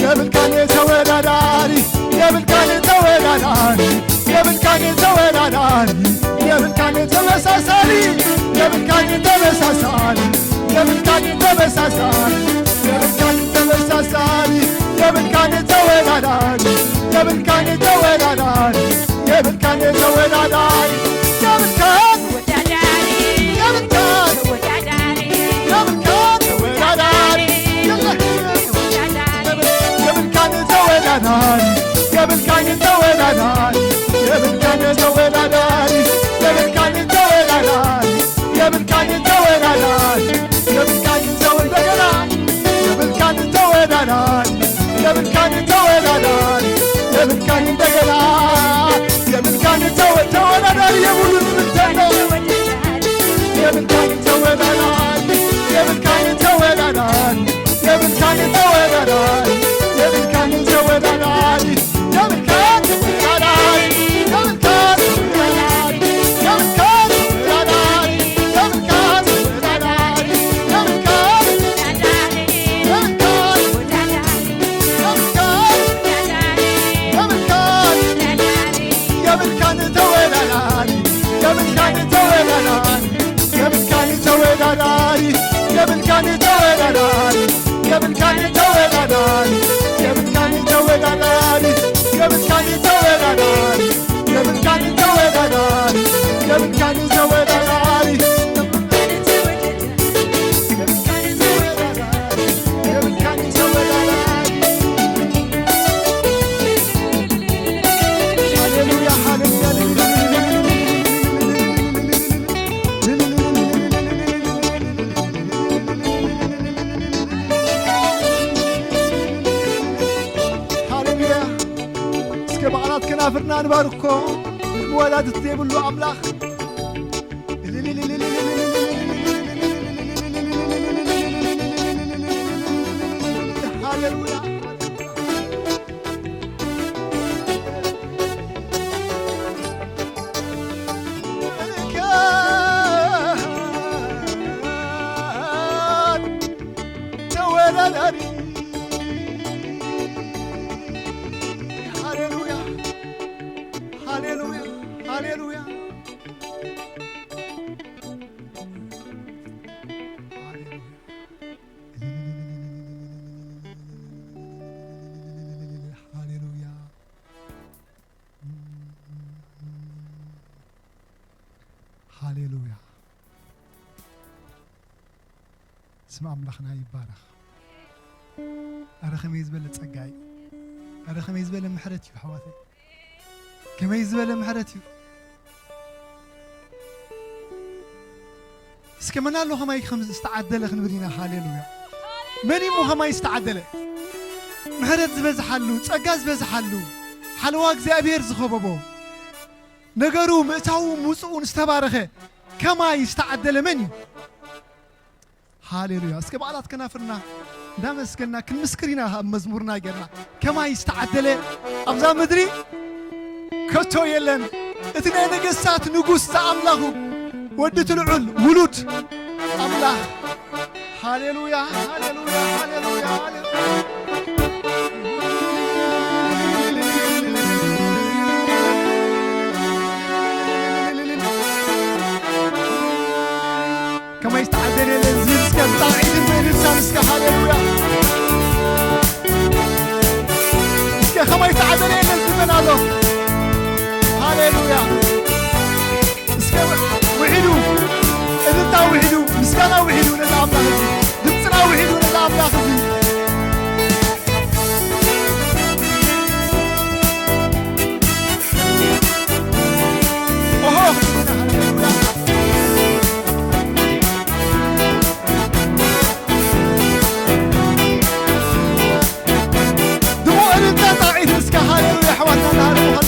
የብልካን ተወዳዳሪ፣ የብልካን ተወዳዳሪ፣ የብልካን ተወዳዳሪ፣ የብልካን ተመሳሳሊ፣ የብልካን ተመሳሳሊ፣ የብልካን ተመሳሳሊ፣ የብልካን ተመሳሳሊ፣ የብልካን ተወዳዳሪ፣ የብልካን ተወዳዳሪ፣ የብልካን ተወዳዳሪ፣ የብልካን ተወዳዳሪ፣ የብልካን ተወዳዳሪ፣ የብልካን ተወዳዳሪ፣ የብልካን ተወዳዳሪ፣ የብልካን ተወዳዳሪ፣ የብልካን ተወዳዳሪ፣ የብልካን ተወዳዳሪ፣ የብልካን ተወዳዳሪ፣ የብልካን ተወ-፣ እንደገና የብልካን ተወዳዳሪ፣ የብልካን ተወዳዳሪ፣ የብልካን እንደገና የብልካን ተወ-፣ ተወዳዳሪ የብሉን ምንተን ነው። የብልካን ተወዳዳሪ፣ የብልካን ተወዳዳሪ፣ የብልካን ተወዳዳሪ፣ የብልካን ተወዳዳሪ፣ የብልካን ተወዳዳሪ፣ የብልካን ተወዳዳሪ፣ የብልካን ተወዳዳሪ፣ የብልካን ተወዳዳሪ፣ የብልካን፣ የብልካን፣ የብልካን፣ የብልካን፣ የብልካን ተወዳዳሪ፣ የብልካን ተወዳዳሪ፣ የብልካን ተወዳዳሪ፣ የብልካን ተወዳዳሪ፣ የብልካን ተወዳዳሪ፣ የብልካን ተወዳዳሪ፣ የብልካን ተወዳዳሪ፣ የብልካን ተወዳዳሪ፣ የብልካን ተወዳዳሪ፣ የብልካን ተወዳዳሪ፣ የብልካን ተወዳዳሪ። ሃሌሉያ፣ ሃሌሉያ። ሃሌሉያ። እስከ በዓላት ከናፍርና ንባርኮ። ወላዲት ዘይብሉ ኣምላኽ። ሃሌሉያ። ተወዳዳሪ። ሃሌሉያ፣ ሃሌሉያ፣ ሃሌሉያ። ሃሌሉያ። ሃሌሉያ። ስም ኣምላኽና ይባረኽ። ኣረ ከመይ ዝበለ ጸጋ እዩ። ኣረ ከመይ ዝበለ ምሕረት እዩ ኣሕዋተይ። ከመይ ዝበለ ምሕረት እዩ። እስከ መን ኣሎ ከማይ ከም ዝተዓደለ ክንብል ኢና። ሃሌሉያ። መን እዩ እሞ ከማይ ዝተዓደለ? ምሕረት ዝበዝሓሉ፣ ጸጋ ዝበዝሓሉ፣ ሓለዋ እግዚኣብሔር ዝኸበቦ፣ ነገሩ ምእታዉ ምውፅኡን ዝተባረኸ ከማይ ዝተዓደለ መን እዩ? ሃሌሉያ። እስከ በዓላት ከናፍርና እንዳመስገና ክንምስክር ኢና፣ ኣብ መዝሙርና ጌርና። ከማይ ዝተዓደለ ኣብዛ ምድሪ ከቶ የለን። እቲ ናይ ነገስታት ንጉስ ዝኣምላኹ ወዲ እቲ ልዑል ውሉድ ኣምላኽ። ሃሌሉያ፣ ሃሌሉያ፣ ሃሌሉያ፣ ሃሌሉያ። ከመይ ዝተዓደለ የለን ዝብል እስከ ብጣዕዒትን ብእልልታን እስከ ሃሌሉያ። እስከ ከመይ ዝተዓደለ የለን ዝብል ኣሎ። ሃሌሉያ። እስከ ውሒዱ፣ እልልታ ውሒዱ፣ ምስጋና ውሒዱ ነዚ ኣምላኽ እዚ፣ ድምፅና ውሒዱ ነዚ ኣምላኽ እዚ። ኦሆ! ድሙቕ እልልታ ጣዕዒት እስከ ሃሌሉያ ኣሕዋትና እናሃለኹ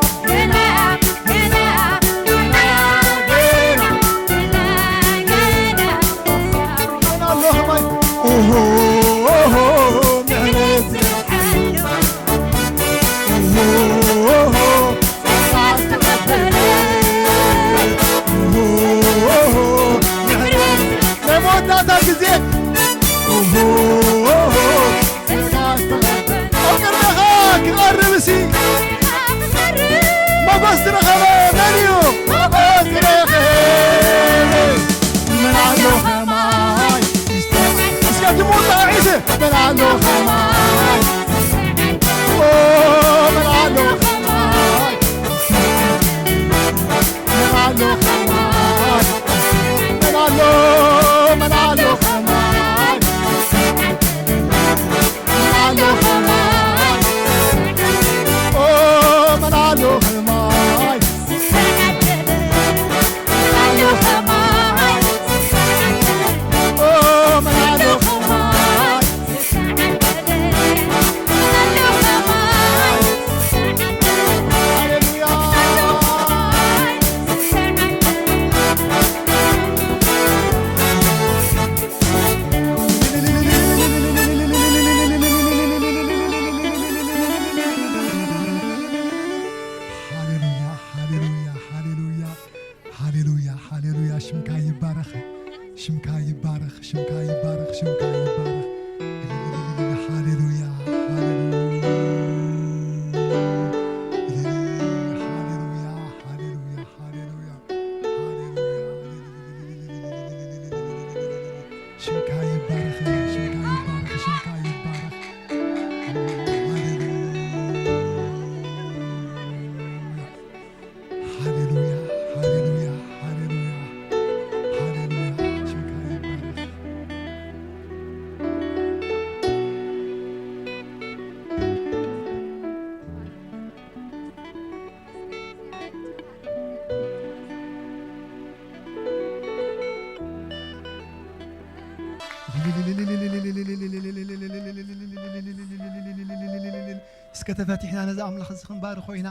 እስከ ተፈቲሕና ነዚ ኣምላኽ እዚ ክንባርኾ ኢና።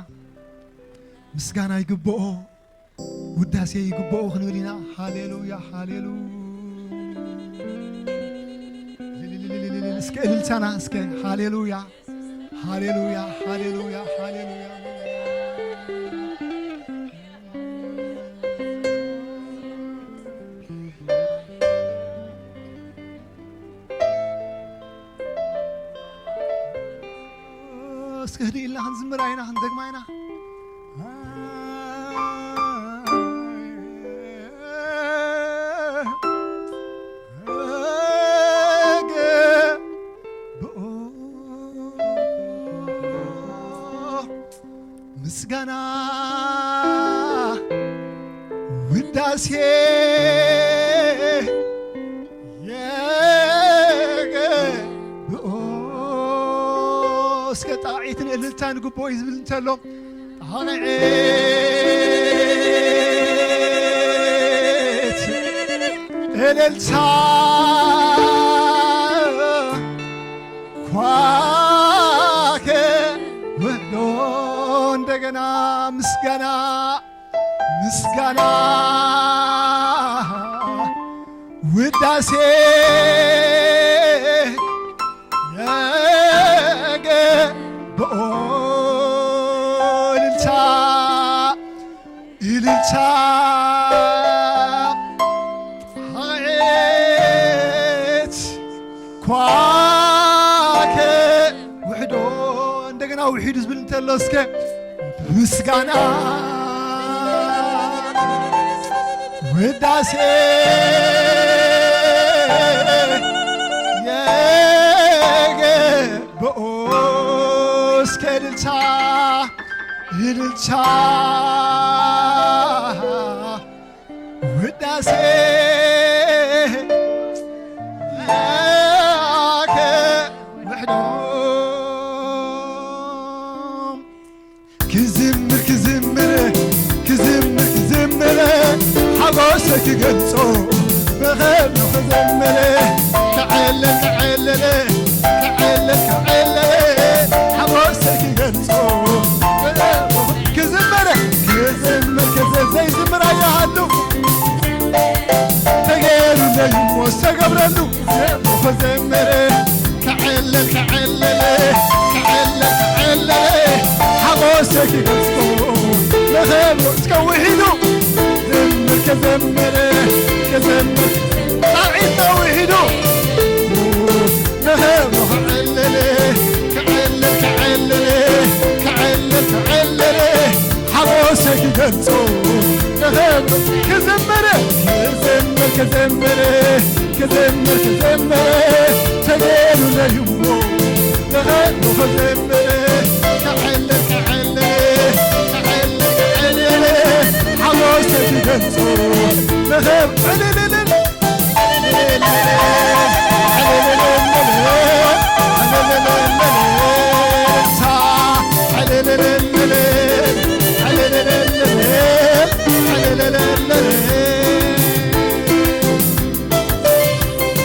ምስጋና ይግብኦ፣ ውዳሴ ይግብኦ ክንብል ኢና። ሃሌሉያ፣ ሃሌሉያ። እስከ እልልታና እስከ ሃሌሉያ፣ ሃሌሉያ፣ ሃሌሉያ፣ ሃሌሉያ። እስኪ ህድእ ኢልና ክንዝምራ ኢና፣ ክንደግማ ኢና። ምስጋና ውዳሴ የገብኦ። እስከ ጣቕዒትን እልልታን ግብኦ እዩ ዝብል እንተሎ፣ ጣቕዒት እልልታ ኳከ ውሕዶ እንደገና ምስጋና፣ ምስጋና ውዳሴ የገብኦ። እልልታ፣ እልልታ፣ ጣቕዒት ኳከ ውሕዶ፣ እንደገና ውሒዱ ዝብል እንተሎ እስከ ምስጋና ውዳሴ የገብኦ። እስከ እልልታ፣ እልልታ፣ ውዳሴ ላከ ውሕዶም። ክዝምር፣ ክዝምር፣ ክዝምር፣ ክዝምር፣ ሓጎሰ ክገልጾ ብኸብሪ ክዘምር። ክዕልል፣ ክዕልል፣ ክዕልል፣ ክዕልል፣ ሓጎሰ ክገልጾ። ክዝምር፣ ክዝምር፣ ክዝ-፣ ዘይዝምር ኣይሃሉ። ተገይሩለይ እሞ ዝተገብረሉ ክዘምር። ክዕልል፣ ክዕልል፣ ክዕልል፣ ክዕልል፣ ሓጎሰ ክገልጾ ንኽብሮ እስከ ውሒዱ። ዝምር፣ ክዘምር፣ ክዘምር፣ ጣቕዒትና ውሒዱ። ንኽብሮ ክዕልል፣ ክዕልል፣ ክዕልል፣ ክዕልል፣ ክዕልል፣ ሓጎሰ ክገልጾ ንኽብሮ ክዝምር፣ ክዝምር፣ ክዝምር፣ ክዝምር፣ ክዝምር፣ ተገይሩለይ እሞ ንኽብሮ ክዝምር። ክዕልል፣ ክዕልል፣ ክዕልል፣ ክዕልል፣ ሓጎሰ ክገልጾ ንኽብሮ ዕልልልል።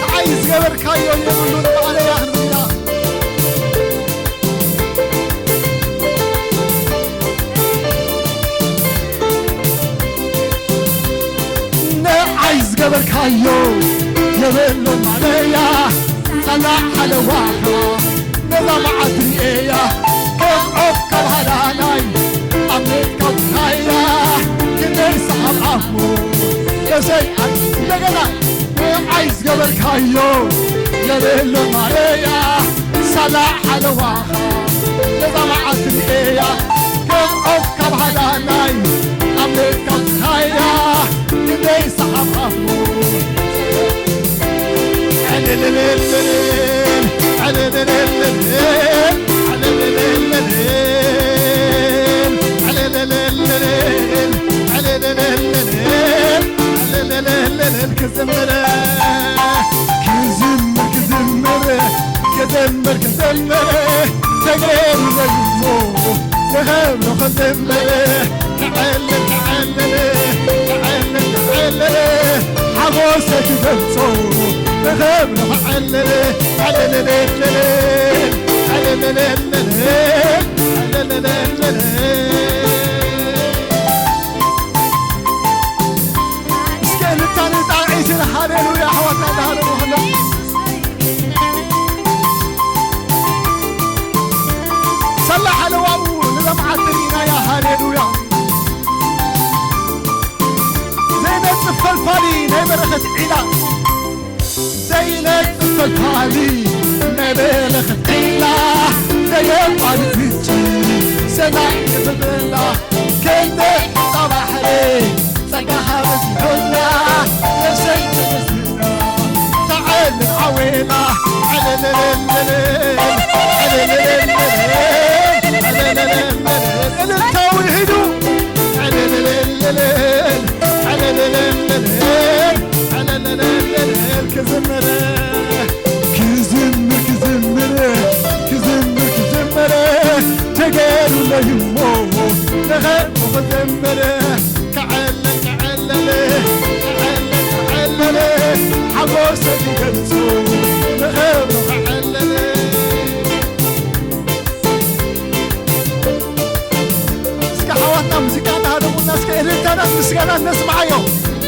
ንዓይ ዝገበርካዮ የብሉን ማዕለያ ክንብል ኢና። ንዓይ ዝገበርካዮ የብሉን ማዕለያ፣ ሳላ ሓለዋኻ ነዛ መዓት ርእየያ፣ ከም ዖፍ ካብ ሃዳናይ ኣምልጥካ ኣውጽኻያ፣ ክንደይ ሰሓቕ ኣሞ ነብሰይ ኣን-፣ እንደገና ንዓይ ዝገበርካዮ የብሉን ማዕለያ፣ ሳላ ሓለዋኻ ነዛ መዓት ርእየያ፣ ከም ዖፍ ካብ ሃዳናይ ኣምልጥካ ኣውጽኻያ፣ ክንደይ ሰሓቕ ኣሞ። ክዝምር፣ ክዝምር፣ ክዝምር፣ ክዝምር፣ ክዝምር፣ ተገይሩለይ እሞ ንኽብሮ ክዝምር። ክዕልል፣ ክዕልል፣ ክዕልል፣ ክዕልል፣ ሓጎሰይ ክገልጾ ንኽብሮ ክዕልል። ዕልልልልል፣ ዕልልልልል፣ እስከ እልልታን ጣቕዒትን ሃሌሉያ ኣሕዋትና እንዳሃለሉ ከለዉ፣ ሰላ ሓለዋኡ ንለምዓት ርኢናያ። ሃሌሉያ። ዘይነጽፍ ፈልፋሊ ናይ በረኸት ዒላ፣ ዘይነጽፍ ፈልፋሊ ናይ በረኸት ዒላ፣ ዘየቋርጽ ምንጪ ሰናይ ዝፍላ፣ ክንደይ ጻባሕሪ ጸጋኻ በዚሑላ፣ ነፍሰይ ተመስግና፣ ተዓልል ዓዌላ፣ ዕልልልልል፣ ዕልልልልል፣ ዕልልልልል፣ እልልታ ውሒዱ፣ ዕልልልልል፣ ዕልልልልል፣ ዕልልልልል፣ ክዝምር፣ ክዝምር፣ ክዝምር፣ ክዝምር፣ ክዝምር፣ ተገይሩለይ እሞ ንኸምኡ ክዝምር፣ ክዕለል፣ ክዕለል፣ ክዕለል፣ ክዕለል፣ ሓጎሰይ ይገልጾ ንኸምኡ ክዕለል። እስከ ኣሕዋትና ሙዚቃ እናሃደሙና እስከ እልልታናን ምስጋናን ነስምዓዮ።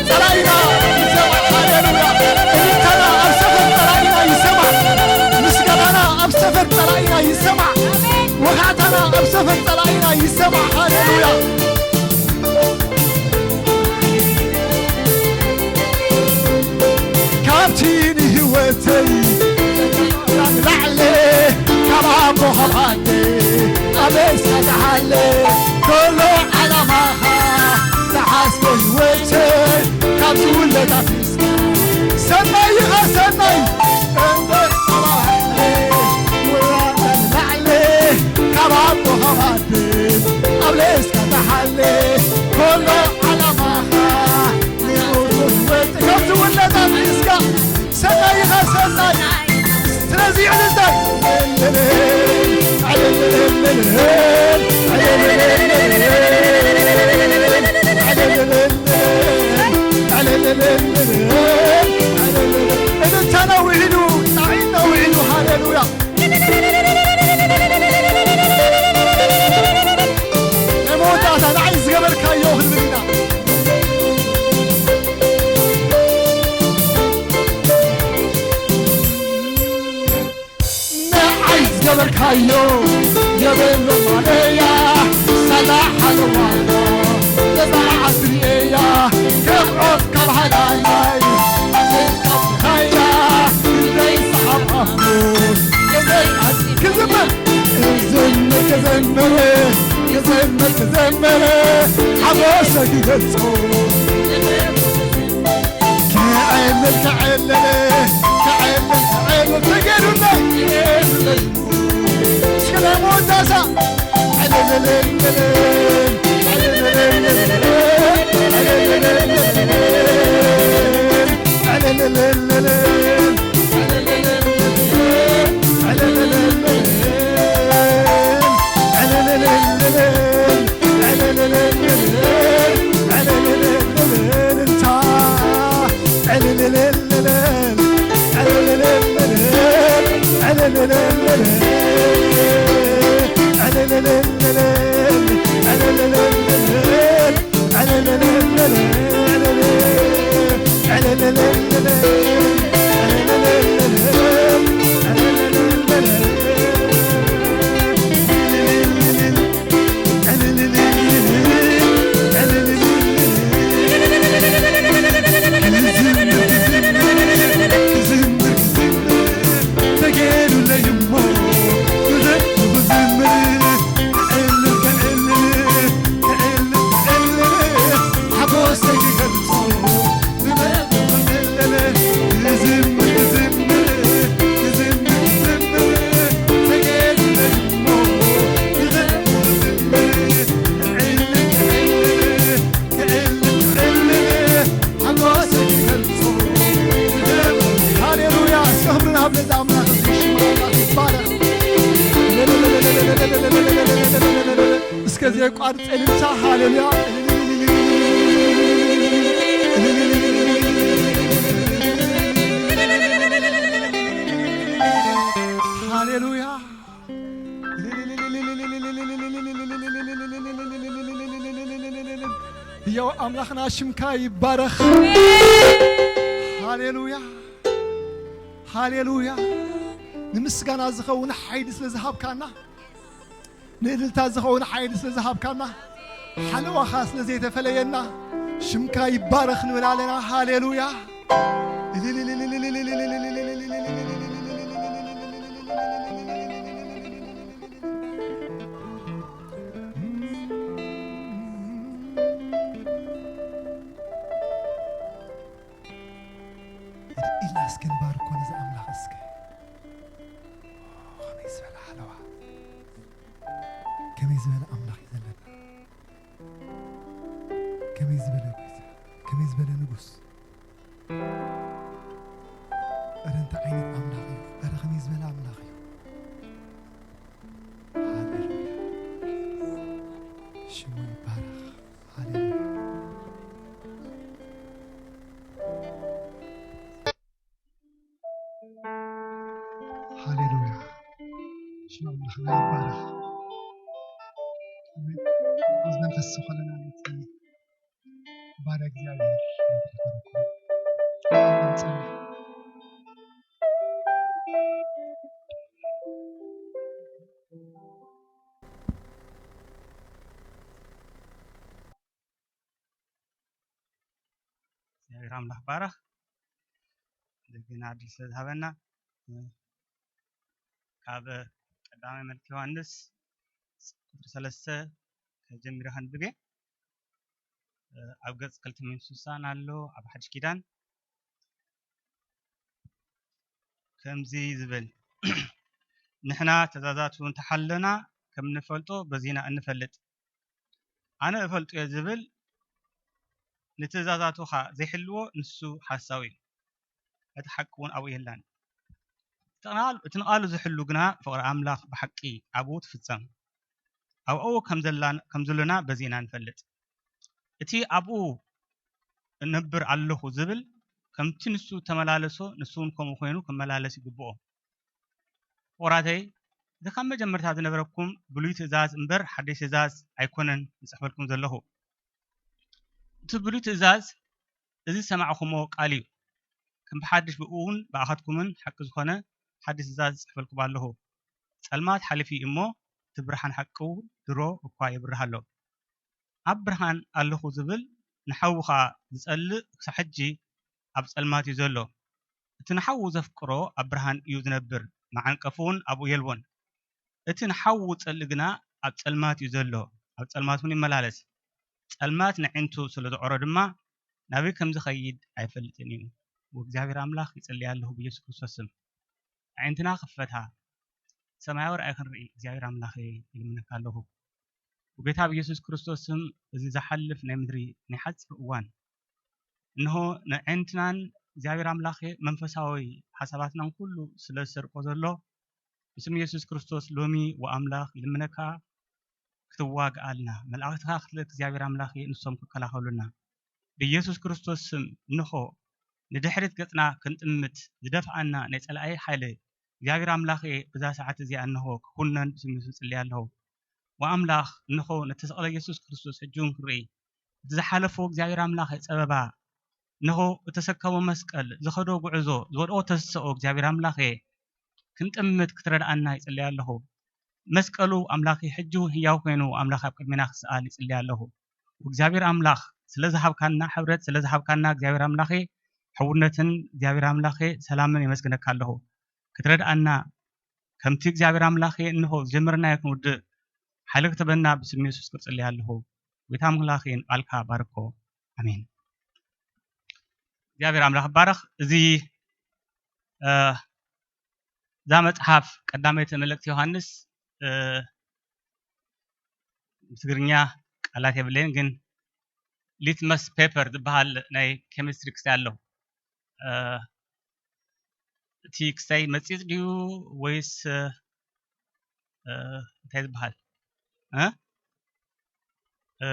ጸላኢና ይሰማዕ። ሃሌሉያ። እልልታና ኣብ ሰፈር ጸላኢና ይሰማዕ። ምስጋናና ኣብ ሰፈር ጸላኢና ይሰማዕ። ወኻዕታና ኣብ ሰፈር ጸላኢና ይሰማዕ። ሃሌሉያ። ካብቲ ንህይወተይ ላዕሊ ካብ ኣቦ ካብ ኣደ ኣበይ ዝሓለ ከሎ ዓላማኻ ዝሓዝኮ ህይወተይ ካብ ዝውለድ ኣትሒዝካ ሰናይ ኢኻ ሰናይ። እንተ ጻባሕ ውራደን ላዕሊ ካብ ኣቦ ካብ ኣደ ኣብ ለስካ ተሓለ ከሎ ዓላማኻ ንህይወት ካብ ዝውለድ ኣትሒዝካ ሰናይ ኢኻ ሰናይ። ስለዚ ዕልልታ ዕልልታና ውዒሉ ጣዒና ውዒሉ ሃሌሉያ። ናይ መወዳእታ ንዓይ ዝገበርካዮ ክንብል ኢና። ንዓይ ዝገበርካዮ የብሉ ማለያ ሳላ ሓለዋና ገዛ ዓስሪ እያ ክቕዖት ካብ ሓዳላይ ኣዘይቀብኻያ እንደይ ሰሓብ ኣፉን እንደይ ኣዝ ክዝምር ክዝምር ክዝምር ክዝምር ክዝምር ሓጎሰ ክገልጾ ክዕልል ክዕልል ክዕልል ክዕልል ተገይሩለይ ክዕልል እስከ ናይ መወዳእታ ዕልልልልል ዕልልልልል ዕልልልልል ሃሌሉያ። እስከ ክብሪ ንሃብ ነዚ ኣምላኽ እዚ ሽሙ ኣምላኽ ይባረኽ። እስከ ዘየቋርጽ እልልታ ሃሌሉያ። ሃሌሉያ። ህያው ኣምላኽና ሽምካ ይባረኽ። ሃሌሉያ፣ ሃሌሉያ። ንምስጋና ዝኸውን ሓይሊ ስለ ዝሃብካና፣ ንእልልታ ዝኸውን ሓይሊ ስለ ዝሃብካና፣ ሓለዋኻ ስለ ዘይተፈለየና ሽምካ ይባረኽ ንብል ኣለና። ሃሌሉያ። ኢልና እስከ ንባርኮ ነዚ ኣምላኽ እስከ። ከመይ ዝበለ ሓለዋ፣ ከመይ ዝበለ ኣምላኽ እዩ ዘለና። ከመይ ዝበለ ጎይታ፣ ከመይ ዝበለ ንጉስ። እረ እንታይ ዓይነት ኣምላኽ እዩ። እረ ከመይ ዝበለ ኣምላኽ እዩ። ሃሌሉያ። ሽሙ ይባረኽ። ሃሌሉያ። ሃሌሉያ። ሽም ኣምላኽና ይባረኽ። ኣሜን። እዚ መንፈስ ዝኾነና ነቲ ባርያ እግዚኣብሔር ንባርኽ። እግዚኣብሔር ኣምላኽ ባረኽ። እንደገና ዕድል ስለ ዝሃበና፣ እ፣ ካብ ቀዳማይ መልእኽቲ ዮሃንስ ቁጽሪ ሰለስተ ከጀሚረ ከንብብ እየ። እ፣ ኣብ ገጽ ክልተ ሚእቲ ስሳን ኣሎ፣ ኣብ ሓድሽ ኪዳን ከምዚ ዝብል፣ ንሕና ትእዛዛቱ እንተሓለና ከም ንፈልጦ በዚና እንፈልጥ። ኣነ እፈልጦ እየ ዝብል ንትእዛዛቱ ኸኣ ዘይሕልዎ ንሱ ሓሳዊ እዩ፣ እቲ ሓቂ እውን ኣብኡ የላን። እቲ ቃል-፣ እቲ ንቃሉ ዝሕሉ ግና ፍቕሪ ኣምላኽ ብሓቂ ኣብኡ ትፍጸም። ኣብኡ ከም ዘላን-፣ ከም ዘሎና በዚና ንፈልጥ። እቲ ኣብኡ እነብር ኣለኹ ዝብል ከምቲ ንሱ እተመላለሶ ንሱ እውን ከምኡ ኮይኑ ክመላለስ ይግብኦ። ፍቑራተይ፣ እዚ ካብ መጀመርታ ዝነበረኩም ብሉይ ትእዛዝ እምበር ሓድሽ ትእዛዝ ኣይኮነን ዝጽሕፈልኩም ዘለኹ። እቲ ብሉይ ትእዛዝ እዚ ዝሰማዕኩሞ ቃል እዩ። ከም ብሓድሽ ብእኡ እውን ብኣኻትኩምን ሓቂ ዝኾነ ሓድሽ ትእዛዝ እጽሕፈልኩም ኣለኹ። ጸልማት ሓሊፉ እዩ እሞ፣ እቲ ብርሃን ሓቂ ድሮ እኳ የብርህ ኣሎ። ኣብ ብርሃን ኣለኹ ዝብል ንሓዉ ኸኣ ዝጸልእ ክሳብ ሕጂ ኣብ ጸልማት እዩ ዘሎ። እቲ ንሓዉ ዘፍቅሮ ኣብ ብርሃን እዩ ዝነብር፣ መዓንቀፊ እውን ኣብኡ የልቦን። እቲ ንሓዉ ዝጸልእ ግና ኣብ ጸልማት እዩ ዘሎ፣ ኣብ ጸልማት እውን ይመላለስ። ጸልማት ነዒንቱ ስለ ዝቖሮ ድማ ናበይ ከም ዝኸይድ ኣይፈልጥን እዩ። ወእግዚኣብሔር ኣምላኽ ይጽሊ ኣለኹ ብየሱስ ክርስቶስ ስም። ኣዒንትና ክፈታ፣ ሰማያዊ ራእይ ክንርኢ እግዚኣብሔር ኣምላኸ ይልምነካ ኣለኹ። ብጎይታ ብየሱስ ክርስቶስ ስም እዚ ዝሓልፍ ናይ ምድሪ ናይ ሓጺር እዋን፣ እንሆ ንኣዒንትናን እግዚኣብሔር ኣምላኸ መንፈሳዊ ሓሳባትናን ኩሉ ስለ ዝሰርቆ ዘሎ፣ ብስም የሱስ ክርስቶስ ሎሚ ወኣምላኽ ይልምነካ ክትዋግኣልና። መላእኽትኻ ክትልእክ እግዚኣብሔር ኣምላኸ ንሶም ክከላኸሉልና። ብየሱስ ክርስቶስ ስም እንሆ ንድሕሪት ገጽና ክንጥምት ዝደፍኣና ናይ ጸላኢ ሓይሊ እግዚኣብሔር ኣምላኸ በዛ ሰዓት እዚኣ እንሆ ክኹነን ብስም የሱስ እጽሊ ኣለኹ። ወኣምላኽ እንሆ ነተሰቕለ የሱስ ክርስቶስ ሕጂ እውን ክንርኢ፣ እቲ ዝሓለፎ እግዚኣብሔር ኣምላኸ ጸበባ፣ እንሆ እተሰከሞ መስቀል፣ ዝኸዶ ጉዕዞ፣ ዝወድኦ ተስስኦ እግዚኣብሔር ኣምላኸ ክንጥምት ክትረድኣና ይጽሊ ኣለኹ። መስቀሉ ኣምላኸ ሕጂ እውን ህያው ኮይኑ ኣምላኽ ኣብ ቅድሜና ክሰኣል ይጽሊ ኣለኹ። እግዚኣብሔር ኣምላኽ ስለ ዝሃብካና ሕብረት፣ ስለ ዝሃብካና እግዚኣብሔር ኣምላኸ ሕውነትን እግዚኣብሔር ኣምላኸ ሰላምን የመስግነካ ኣለኹ። ክትረድኣና ከምቲ እግዚኣብሔር ኣምላኸ እንሆ ዝጀመርናዮ ክንውድእ ሓይሊ ክትበና ብስም የሱስ ክጽሊ ኣለኹ። ጎይታ ኣምላኸ ንቓልካ ባርኮ። ኣሜን። እግዚኣብሔር ኣምላኽ ይባረኽ። እዚ፣ እ፣ እዛ መጽሓፍ ቀዳመይቲ መልእክቲ ዮሃንስ፣ እ፣ ብትግርኛ ቃላት የብለይን፣ ግን ሊትመስ ፔፐር ዝበሃል ናይ ኬሚስትሪ ክስታይ ኣሎ። እ፣ እቲ ክስታይ መጺጽ ድዩ ወይስ፣ እ፣ እንታይ ዝበሃል? እ? እ፣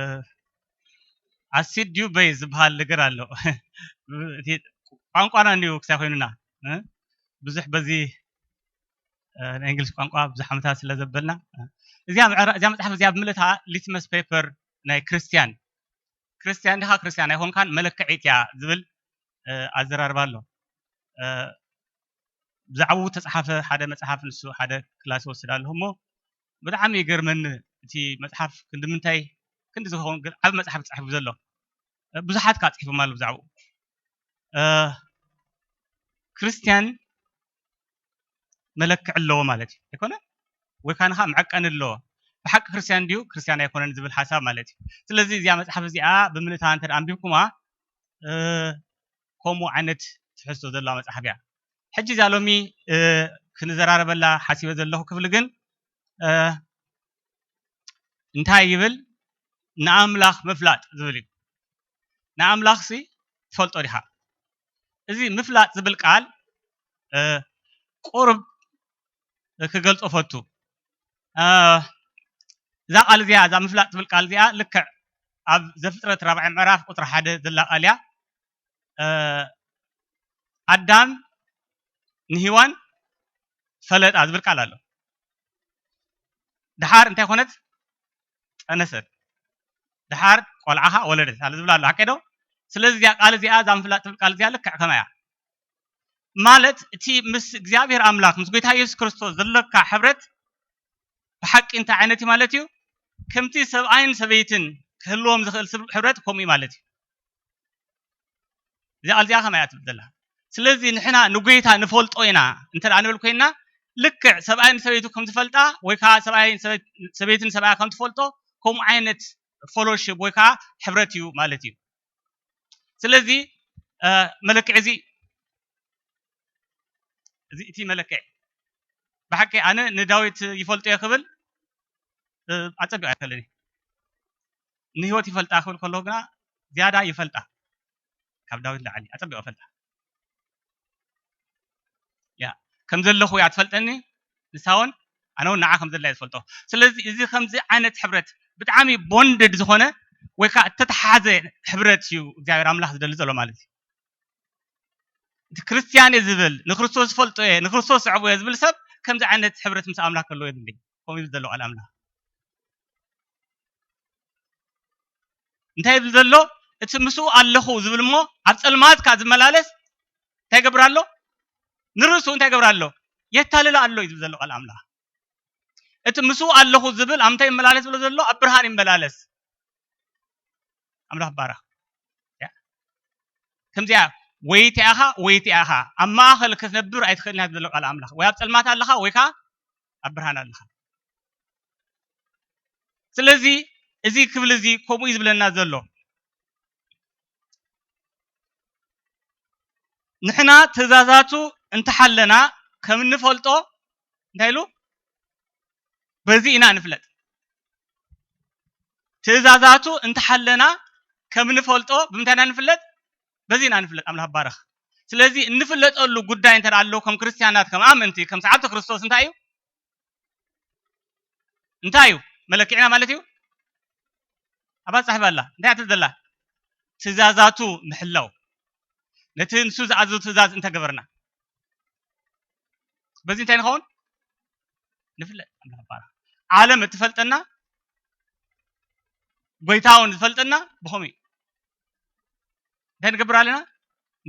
ኣሲድ ድዩ በይዝ ዝበሃል ነገር ኣሎ። እቲ ቋንቋና እንዲሁ ክስታይ ኮይኑና፣ እ? ብዙሕ በዚ፣ እ፣ ናይ እንግሊዝ ቋንቋ ብዙሕ ዓመታት ስለ ዘበልና፣ እ፣ እዚኣ ምዕራ-፣ እዚኣ መጽሓፍ እዚኣ ብምልእታ ሊትመስ ፔፐር ናይ ክርስትያን ክርስትያን ዲኻ ክርስትያን ኣይኮንካን መለክዒት እያ ዝብል ኣዘራርባ ኣሎ። ብዛዕባኡ ተፃሓፈ ሓደ መፅሓፍ፣ ንሱ ሓደ ክላስ ይወስድ ኣለኹ እሞ ብጣዕሚ ይገርመኒ። እቲ መፅሓፍ ክንዲ ምንታይ ክንዲ ዝኸውን ግን ዓብ መፅሓፍ ተፃሒፉ ዘሎ ብዙሓት ከዓ ፅሒፎም ኣሎ ብዛዕባኡ። ክርስትያን መለክዕ ኣለዎ ማለት እዩ ኣይኮነ? ወይ ከዓ ንኻ መዐቀኒ ኣለዎ። ብሓቂ ክርስትያን ድዩ ክርስትያን ኣይኮነን ዝብል ሓሳብ ማለት እዩ። ስለዚ እዚኣ መፅሓፍ እዚኣ ብምልእታ እንተ ኣንቢብኩማ ከምኡ ዓይነት ትሕዝቶ ዘለዋ መፅሓፍ እያ። ሕጂ እዚኣ ሎሚ ክንዘራረበላ ሓሲበ ዘለኹ ክፍሊ ግን እንታይ ይብል? ንኣምላኽ ምፍላጥ ዝብል እዩ። ንኣምላኽሲ ትፈልጦ ዲኻ? እዚ ምፍላጥ ዝብል ቃል ቁርብ ክገልጾ ፈቱ። እዛ ቃል እዚኣ፣ እዛ ምፍላጥ ትብል ቃል እዚኣ ልክዕ ኣብ ዘፍጥረት ራብዓይ ምዕራፍ ቁፅሪ ሓደ ዘላ ቃል እያ። ኣዳም ንሂዋን ፈለጣ ዝብል ቃል ኣሎ። ድሓር እንታይ ኮነት? ጠነሰት። ድሓር ቆልዓኻ ወለደት ኣለ ዝብል ኣሎ። ሓቀዶ? ስለዚ እዚኣ ቃል እዚኣ፣ እዛ ምፍላጥ ትብል ቃል እዚኣ ልክዕ ከማያ ማለት እቲ ምስ እግዚኣብሔር ኣምላኽ ምስ ጎይታ የሱስ ክርስቶስ ዘለካ ሕብረት ብሓቂ እንታይ ዓይነት እዩ ማለት እዩ? ከምቲ ሰብኣይን ሰበይትን ክህልዎም ዝኽእል ሕብረት ከምኡ እዩ ማለት እዩ። እዚኣ ቃል እዚኣ ከማይ እያ ትብል ዘላ። ስለዚ ንሕና ንጎይታ ንፈልጦ ኢና እንተ ንብል ኮይና ልክዕ ሰብኣይን ሰበይቱ ከም ዝፈልጣ ወይ ከዓ ሰብኣይን ሰበይትን ሰብኣያ ከም ትፈልጦ ከምኡ ዓይነት ፎሎሽፕ ወይ ከዓ ሕብረት እዩ ማለት እዩ። ስለዚ መለክዒ እዚ እዚ እቲ መለክዒ ብሓቂ ኣነ ንዳዊት ይፈልጦ እየ ክብል ኣፀቢቑ ኣይከልን። ንህይወት ይፈልጣ ክብል ከለኹ ግና ዝያዳ ይፈልጣ፣ ካብ ዳዊት ላዕሊ ኣፀቢቑ ይፈልጣ። ያ ከም ዘለኹ እያ ትፈልጠኒ፣ ንሳ እውን ኣነ እውን ንዓ ከም ዘላ እየ ዝፈልጦ። ስለዚ እዚ ከምዚ ዓይነት ሕብረት ብጣዕሚ ቦንድድ ዝኾነ ወይ ከዓ እተተሓዘ ሕብረት እዩ እግዚኣብሔር ኣምላኽ ዝደሊ ዘሎ ማለት እዩ። እቲ ክርስትያን እየ ዝብል፣ ንክርስቶስ ዝፈልጦ እየ፣ ንክርስቶስ ዝዕቦ እየ ዝብል ሰብ ከምዚ ዓይነት ሕብረት ምስ ኣምላኽ ከለዎ የድሊ። ከምኡ ይብል ዘሎ ቃል ኣምላኽ። እንታይ ይብል ዘሎ? እቲ ምስኡ ኣለኹ ዝብል እሞ ኣብ ጸልማት ከኣ ዝመላለስ እንታይ ይገብር ኣሎ? ንርእሱ እንታይ ይገብር ኣሎ? የታልል ኣሎ እዩ ዝብል ዘሎ ቃል ኣምላኽ። እቲ ምስኡ ኣለኹ ዝብል ኣብ ምንታይ ይመላለስ ብሎ ዘሎ? ኣብ ብርሃን ይመላለስ። ኣምላኽ ባረኽ። ከምዚኣ ወይ እቲኣኻ ወይ እቲኣኻ ኣብ ማእኸል ክትነብር ኣይትኽእልን እያ ዝብል ቃል ኣምላኽ። ወይ ኣብ ጸልማት ኣለኻ ወይ ከዓ ኣብ ብርሃን ኣለኻ። ስለዚ እዚ ክብል እዚ ከምኡ እዩ ዝብለና ዘሎ። ንሕና ትእዛዛቱ እንተሓለና ከም እንፈልጦ እንታይ ኢሉ? በዚ ኢና ንፍለጥ። ትእዛዛቱ እንተሓለና ከም ንፈልጦ ብምንታይ ኢና ንፍለጥ? በዚ ኢና ንፍለጥ። ኣምላኽ ባረኽ። ስለዚ እንፍለጠሉ ጉዳይ እንተ ኣሎ ከም ክርስትያናት፣ ከም ኣመንቲ፣ ከም ሰዓብቲ ክርስቶስ እንታይ እዩ? እንታይ እዩ መለክዕና ማለት እዩ? ኣባ ጻሕፍ ኣላ እንታይ ትብል ዘላ? ትእዛዛቱ ምሕላው። ነቲ ንሱ ዝኣዘዙ ትእዛዝ እንተገበርና በዚ እንታይ ንኸውን? ንፍለጥ። ኣምላኽ ባረኽ። ዓለም እትፈልጠና ጎይታ እውን ዝፈልጠና ብኸምኡ እዩ። እንታይ ንገብር ኣለና?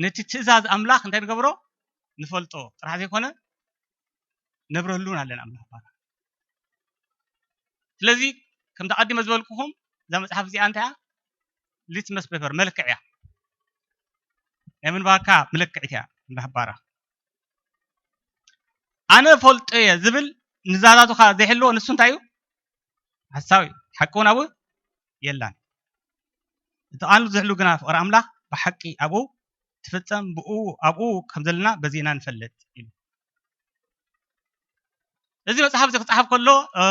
ነቲ ትእዛዝ ኣምላኽ እንታይ ንገብሮ? ንፈልጦ ጥራሕ ዘይኮነ ነብረሉን ኣለና ኣምላኽ ባረኽ። ስለዚ ከምቲ ኣቐዲመ ዝበልኩኹም እዛ መጽሓፍ እዚኣ እንታይ እያ? ሊትመስ ፔፐር መልክዕ እያ። ናይ ምንባርካ ምልክዒት እያ። ኣምላኽ ባረኽ። ኣነ ፈልጦ እየ ዝብል ንዛዛቱኻ ዘይሕልዎ ንሱ እንታይ እዩ? ሓሳዊ እዩ። ሓቂ እውን ኣብኡ የላን። እቲ ቃሉ ዝሕሉ ግና ፍቕሪ ኣምላኽ ብሓቂ ኣብኡ ትፍጸም፣ ብኡ ኣብኡ ከም ዘለና በዚ ኢና ንፈልጥ ኢሉ። እዚ መጽሓፍ እዚ ክጽሓፍ ከሎ እ፣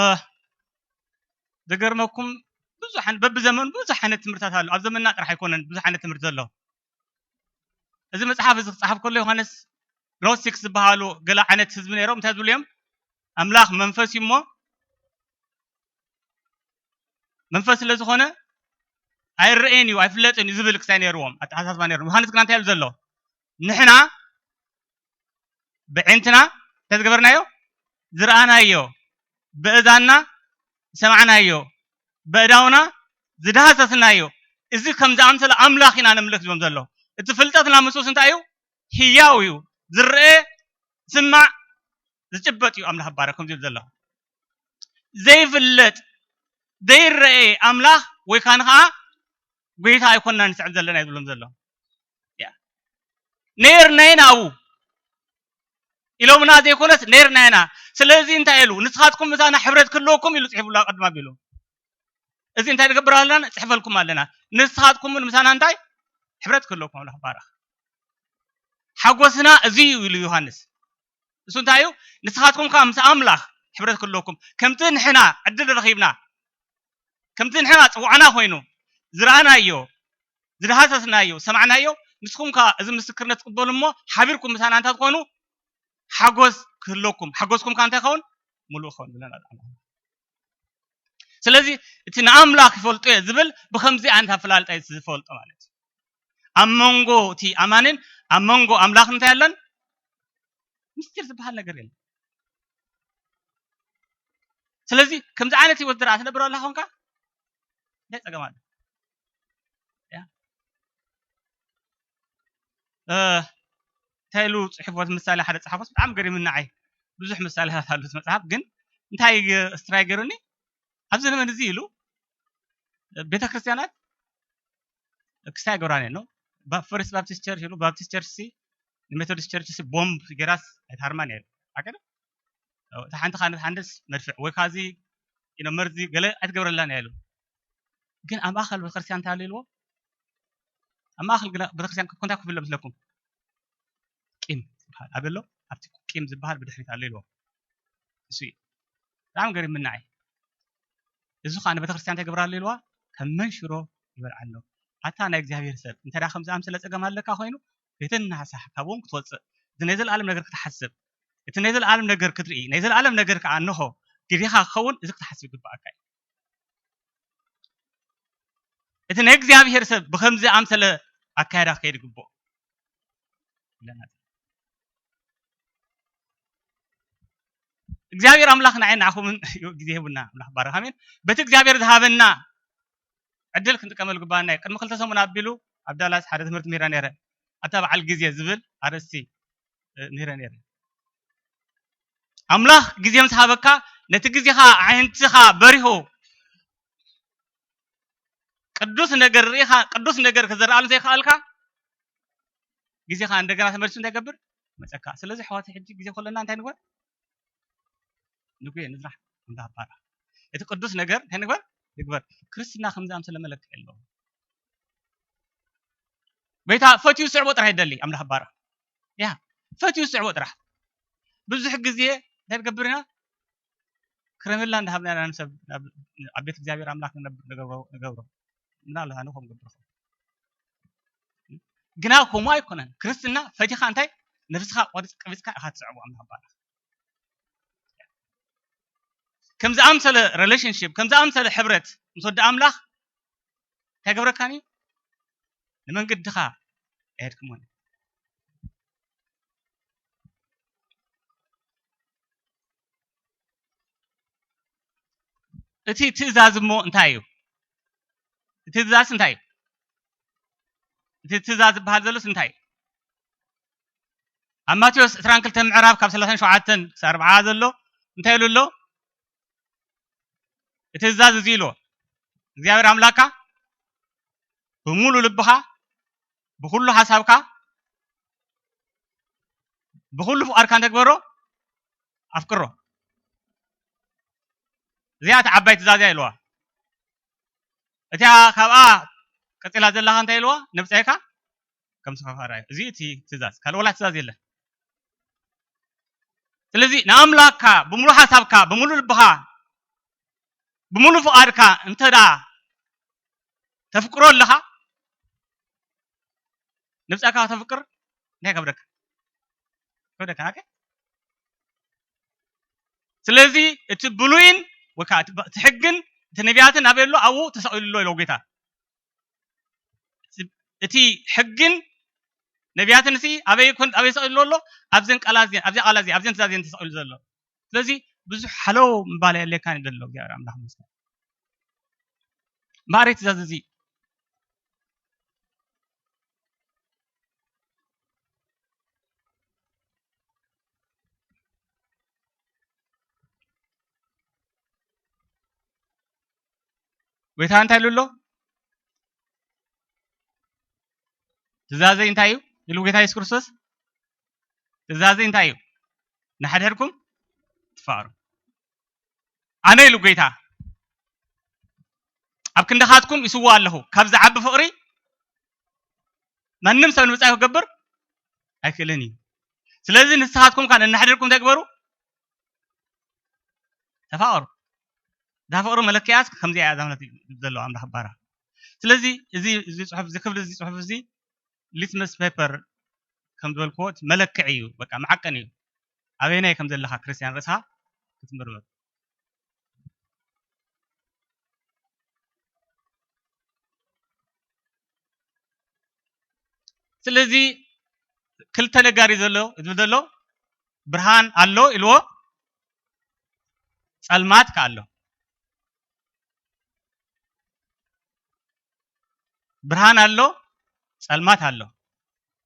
ዝገርመኩም ብዙሕ ዓይነ-፣ በብዘመኑ ብዙሕ ዓይነት ትምህርትታት ኣሎ። ኣብ ዘመንና ጥራሕ ኣይኮነን ብዙሕ ዓይነት ትምህርቲ ዘሎ። እዚ መጽሓፍ እዚ ክጽሓፍ ከሎ ዮሃንስ ግኖስቲክስ ዝበሃሉ ገለ ዓይነት ህዝቢ ነይሮም። እንታይ ዝብሉ እዮም? ኣምላኽ መንፈስ እዩ እሞ መንፈስ ስለ ዝኾነ ኣይረኣይን እዩ ኣይፍለጥን እዩ ዝብል ክሳይ ነይርዎም ኣተሓሳስባ ነይሮም። ዮሃንስ ግና እንታይ ይብል ዘሎ? ንሕና ብዕንትና እንታይ ዝገበርናዮ? ዝረኣናዮ፣ ብእዛንና ዝሰማዕናዮ፣ በእዳውና ዝዳህሰስናዮ እዚ ከም ዝኣምሰለ ኣምላኽ ኢና ነምልኽ ዝብሎም ዘሎ። እቲ ፍልጠትና ምስኡስ እንታይ እዩ? ህያው እዩ። ዝረአ፣ ዝስማዕ፣ ዝጭበጥ እዩ። ኣምላኽ ይባረክ። ከምዚ ይብል ዘሎ ዘይፍለጥ ዘይረአ ኣምላኽ ወይ ካን ከዓ ጎይታ ኣይኮንና ንስዕብ ዘለና እዩ ዝብሎም ዘሎ። ያ። ነይርና ኢና ኣብኡ ኢሎምና ዘይኮነስ ነይርና ኢና። ስለዚ እንታይ ኢሉ? ንስኻትኩም ምሳና ሕብረት ክህልወኩም ኢሉ ጽሒፉላ ቅድም ኣቢሉ። እዚ እንታይ ንገብር ኣለና? ንጽሕፈልኩም ኣለና። ንስኻትኩም እውን ምሳና እንታይ? ሕብረት ክህልወኩም። ኣምላኽ ይባረኽ። ሓጎስና እዚ እዩ ኢሉ ዮሃንስ። እሱ እንታይ እዩ? ንስኻትኩም ከዓ ምስ ኣምላኽ ሕብረት ክህልወኩም። ከምቲ ንሕና ዕድል ረኺብና፣ ከምቲ ንሕና ጽዋዕና ኮይኑ ዝረኣናዮ፣ ዝደሃሰስናዮ፣ ዝሰማዕናዮ፣ ንስኹም ከዓ እዚ ምስክርነት ትቕበሉ እሞ ሓቢርኩም ምሳና እንታይ ትኾኑ? ሓጎስ ክህልወኩም። ሓጎስኩም ከዓ እንታይ ይኸውን? ምሉእ ይኸውን ብለና። ስለዚ እቲ ንኣምላኽ ይፈልጦ እየ ዝብል ብኸምዚ ዓይነት ኣፈላልጣ እዩ ዝፈልጦ ማለት እዩ። ኣብ መንጎ እቲ ኣማንን ኣብ መንጎ ኣምላኽን እንታይ ኣለን? ምስጢር ዝበሃል ነገር የለን። ስለዚ ከምዚ ዓይነት ህይወት ዝረኣ ትነብር ኣላ ኾንካ እንታይ ጸገም ኣሎ? ያ። እ፣ እንታይ ኢሉ ጽሑፎት ምሳሌ ሓደ ጸሓፎስ ብጣዕሚ ገሪምና ዓይ። ብዙሕ ምሳሌታት ኣሉት መጽሓፍ፣ ግን እንታይ ግ-፣ ስትራይ ገይሩኒ? ኣብዚ ዘመን እዚ ኢሉ ቤተ ክርስቲያናት ክሳይ ገብራን ነው። ባ-፣ ፈርስት ባፕቲስት ቸርች ኢሉ፣ ባፕቲስት ቸርች ሲ፣ ንሜቶዲስት ቸርች ሲ ቦምብ ጌራስ ኣይትሃርማን እያ ኢሉ። ኣቀደ? እታ ሓንቲ ካነት ሓንደስ መድፍዕ ወይ ካዚ ኢኖ መርዚ ገለ ኣይትገብረላን እያ ኢሉ። ግን ኣብ ማእከል ቤተክርስትያን እንታይ ኣሎ ኢልዎ? ኣብ ማእከል ግና ቤተክርስትያን ኮንታ ክፍለ ምስለኩም ቂም ዝበሃል ኣበሎ፣ ኣብቲ ቂም ዝበሃል ብድሕሪት ኣሎ ኢልዎ። እሱ እዩ። ብጣዕሚ ገሪምና እዩ። እዚ ኸዓ ንቤተክርስትያን እንታይ ይገብራ ኣሎ ኢልዋ? ከም መንሽሮ ይበልዓ ኣሎ። ኣታ ናይ እግዚኣብሔር ሰብ፣ እንተ ደኣ ከምዚ ኣምስለ ጸገም ኣለካ ኮይኑ፣ ቤተ ንስሓ ካብኦም ክትወጽእ፣ እቲ ናይ ዘለኣለም ነገር ክትሓስብ፣ እቲ ናይ ዘለኣለም ነገር ክትርኢ፣ ናይ ዘለኣለም ነገር ከኣ እንሆ ግዴኻ ክኸውን፣ እዚ ክትሓስብ ይግብኣካ እዩ። እቲ ናይ እግዚኣብሔር ሰብ ብኸምዚ ኣምሰለ ኣካያዳ ክኸይድ ይግብኦ። እግዚኣብሔር ኣምላኽ ንዓይ ንዓኹምን ግዜ ሂቡና፣ ኣምላኽ ባረኽ። ኣሜን። በቲ እግዚኣብሔር ዝሃበና ዕድል ክንጥቀመሉ ግባና እዩ። ቅድሚ ክልተ ሰሙን ኣቢሉ ኣብ ዳላስ ሓደ ትምህርቲ ምሂረ ነይረ። ኣታ በዓል ግዜ ዝብል ኣርእስቲ፣ እ፣ ምሂረ ነይረ። ኣምላኽ ግዜ ምስ ሃበካ፣ ነቲ ግዜኻ ኣዒንትኻ በሪሁ፣ ቅዱስ ነገር ርኢኻ፣ ቅዱስ ነገር ክዝርኣሉ ዘይከኣልካ፣ ግዜኻ እንደገና ተመሊሱ እንታይ ይገብር? መጸካ። ስለዚ ኣሕዋተይ፣ ሕጂ ግዜ ከለና እንታይ ንግበር? ንጉየ ንዝራሕ፣ ንባባራ። እቲ ቅዱስ ነገር እንታይ ንግበር? ንግበር። ክርስትና ከምዚ ኣምሰለ መለክዒ ኣለዎ። ጎይታ ፈትዩ ዝስዕቦ ጥራሕ ይደሊ፣ ኣምላኽ ባራ። ያ፣ ፈትዩ ዝስዕቦ ጥራሕ። ብዙሕ ግዜ እንታይ ንገብር ኢና? ክረምላ እንዳሃብና ኢና ንሰብ ናብ፣ ኣብ ቤት እግዚኣብሔር ኣምላኽ ንነብር ንገብሮ፣ ንገብሮ። ምናልባት ኣነ ከምኡ ገብር እኾን። ግና ከምኡ ኣይኮነን። ክርስትና ፈቲኻ እንታይ? ነብስኻ ቆሪጽ-፣ ቀቢጽካ ኢኻ ትስዕቦ ኣምላኽ ባራ። ከም ዝኣምሰለ ሪሌሽንሺፕ፣ ከም ዝኣምሰለ ሕብረት ምስ ወዲ ኣምላኽ እንታይ ገብረካን እዩ? ንመንገድኻ ኣየድክሞን። እቲ ትእዛዝ እሞ እንታይ እዩ? እቲ ትእዛዝ እንታይ እዩ? እቲ ትእዛዝ ዝበሃል ዘሎስ እንታይ እዩ? ኣብ ማቴዎስ ዕስራን ክልተን ምዕራፍ ካብ ሰላሳን ሸውዓተን ክሳብ ኣርብዓ ዘሎ እንታይ ኢሉ ኣሎ? እቲ ትእዛዝ እዚ ኢልዎ፣ እግዚኣብሔር ኣምላካ ብምሉእ ልብኻ፣ ብኹሉ ሓሳብካ፣ ብኹሉ ፍቓድካ እንተግበሮ፣ ኣፍቅሮ። እዚኣ እታ ዓባይ ትእዛዝ እያ ኢልዋ። እቲኣ ካብኣ ቀጺላ ዘለኻ እንታይ ኢልዋ? ነብጻይካ ከም ስኻ ራእዮ። እዚ እቲ ትእዛዝ፣ ካልእ ወላ ትእዛዝ የለን። ስለዚ ንኣምላክካ ብምሉእ ሓሳብካ፣ ብምሉእ ልብኻ፣ ብምሉእ ፍቓድካ እንተ ደኣ ተፍቅሮ ኣለኻ፣ ነብጻካ ከተፍቅር እንታይ ከብደካ? ከብደካ፣ ኦኬ? ስለዚ እቲ ብሉይን ወይ ከዓ እቲ ብ-፣ እቲ ሕግን እቲ ነቢያትን ኣበይ ኣሎ? ኣብኡ ተሰቒሉ ኣሎ ኢሎ ጌታ። እቲ ሕግን ነቢያትን ሲ ኣበይ ኮን-፣ ኣበይ ተሰቒሉ ኣሎ? ኣብዘን ቃላት እዚኣን፣ ኣብዚኣ ቃላት እዚኣ፣ ኣብዘን ትእዛዝ እየን ተሰቒሉ ዘሎ። ስለዚ ብዙሕ ሃለው ምባል የድልየካን እዩ ዘሎ እግዚኣብሔር ኣምላኽ ይመስገን። እምበኣር ትእዛዝ እዚ ጎይታ እንታይ ኢሉ ኣሎ? ትእዛዘይ እንታይ እዩ? ኢሉ ጎይታ የሱስ ክርስቶስ። ትእዛዘይ እንታይ እዩ? ንሓድሕድኩም ትፋቐሩ። ኣነ ኢሉ ጎይታ፣ ኣብ ክንድኻትኩም ይስዋ ኣለኹ። ካብ ዝዓቢ ፍቕሪ ማንም ሰብ ንብጻይ ክገብር ኣይክእልን እዩ። ስለዚ ንስኻትኩም ከኣ ነናሕድርኩም እንታይ ግበሩ? ተፋቐሩ። እዛ ፍቕሪ መለክያስ ከምዚኣ እያ፣ እዛ ማለት እዩ ዘለዋ ኣምላኽ ባራ። ስለዚ እዚ፣ እዚ ጽሑፍ፣ እዚ ክፍሊ፣ እዚ ጽሑፍ እዚ ሊትመስ ፔፐር ከም ዝበልክዎ እቲ መለክዒ እዩ፣ በቃ መዓቀኒ እዩ። ኣበየናይ ከም ዘለኻ ክርስትያን ርእስኻ ክትምርምር። ስለዚ ክልተ ነጋሪ ዘሎ፣ ዝብል ዘሎ ብርሃን ኣሎ ኢልዎ፣ ጸልማት ከ ኣሎ። ብርሃን ኣሎ፣ ጸልማት ኣሎ።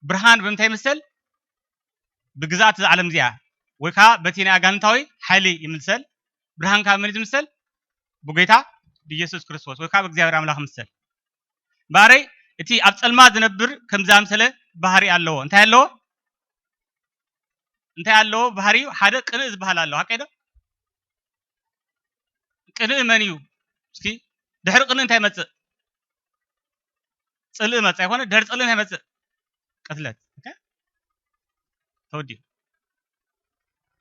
ብርሃን ብምንታይ ይምሰል? ብግዝኣት እዛ ዓለም እዚኣ፣ ወይ ከኣ በቲ ናይ ኣጋንንታዊ ሓይሊ ይምሰል። ብርሃን ከኣ መን እዩ ዝምሰል? ብጎይታ ብኢየሱስ ክርስቶስ፣ ወይ ከኣ ብእግዚኣብሔር ኣምላኽ ይምሰል። እምበኣረይ እቲ ኣብ ጸልማት ዝነብር ከምዚ ኣምሰለ ባህሪ ኣለዎ። እንታይ ኣለዎ? እንታይ ኣለዎ? ባህሪኡ ሓደ ቅንእ ዝበሃል ኣሎ። ሓቀይ ዶ? ቅንእ መን እዩ? እስኪ ድሕሪ ቅንእ እንታይ ይመጽእ? ጽልኢ መጽእ ኣይኮነ? ድሕሪ ጽልኢ እንታይ ይመጽእ? ቅትለት። ኦኬ? ተወዲኡ።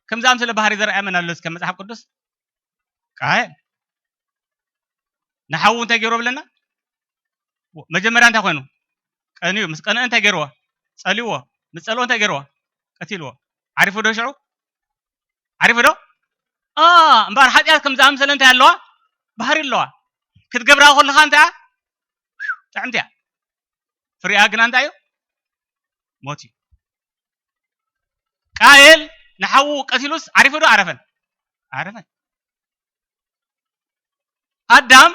ከምዚ ኣምሰለ ባህሪ ዘርኣየ መን ኣሎ እስከ መጽሓፍ ቅዱስ? ቃየል። ንሓዉ እንታይ ገይርዎ ብለና? መጀመርያ እንታይ ኮይኑ? ቀንዩ። ምስ ቀንአ እንታይ ገይርዎ? ጸልዎ። ምስ ጸልዎ እንታይ ገይርዎ? ቀቲልዎ። ዓሪፉ ዶ ሽዑ? ዓሪፉ ዶ? አ፣ እምበኣር ሓጢኣት ከም ዝኣምሰለ እንታይ ኣለዋ? ባህሪ ኣለዋ። ክትገብራ ከለኻ እንታይ እያ? ጥዕምቲ እያ። ፍሪኣ ግና እንታይ እዩ? ሞት እዩ። ቃየል ንሓዉ ቀቲሉስ ዓሪፉ ዶ? ዓረፈን። ዓረፈን። ኣዳም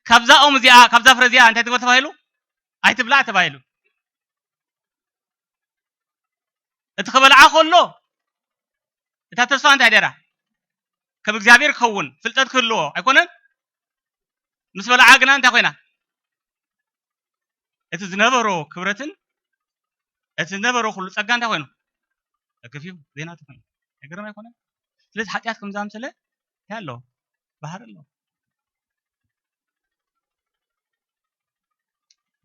ካብዛ ኦም እዚኣ፣ ካብዛ ፍረ እዚኣ እንታይ ትግበር ተባሂሉ? ኣይትብላዕ ተባሂሉ። እቲ ክበልዓ ከሎ እታ ተስፋ እንታይ ደራ? ከም እግዚኣብሔር ክኸውን ፍልጠት ክህልዎ ኣይኮነን? ምስ በልዓ ግና እንታይ ኮይና? እቲ ዝነበሮ ክብረትን እቲ ዝነበሮ ኩሉ ጸጋ እንታይ ኮይኑ? ተገፊፉ፣ ዘይናቱ ኮይኑ። ኣይገርም ኣይኮነን? ስለዚ ሓጢኣት ከም ዝኣምሰለ እንታይ ኣለዎ? ባህሪ ኣለዎ።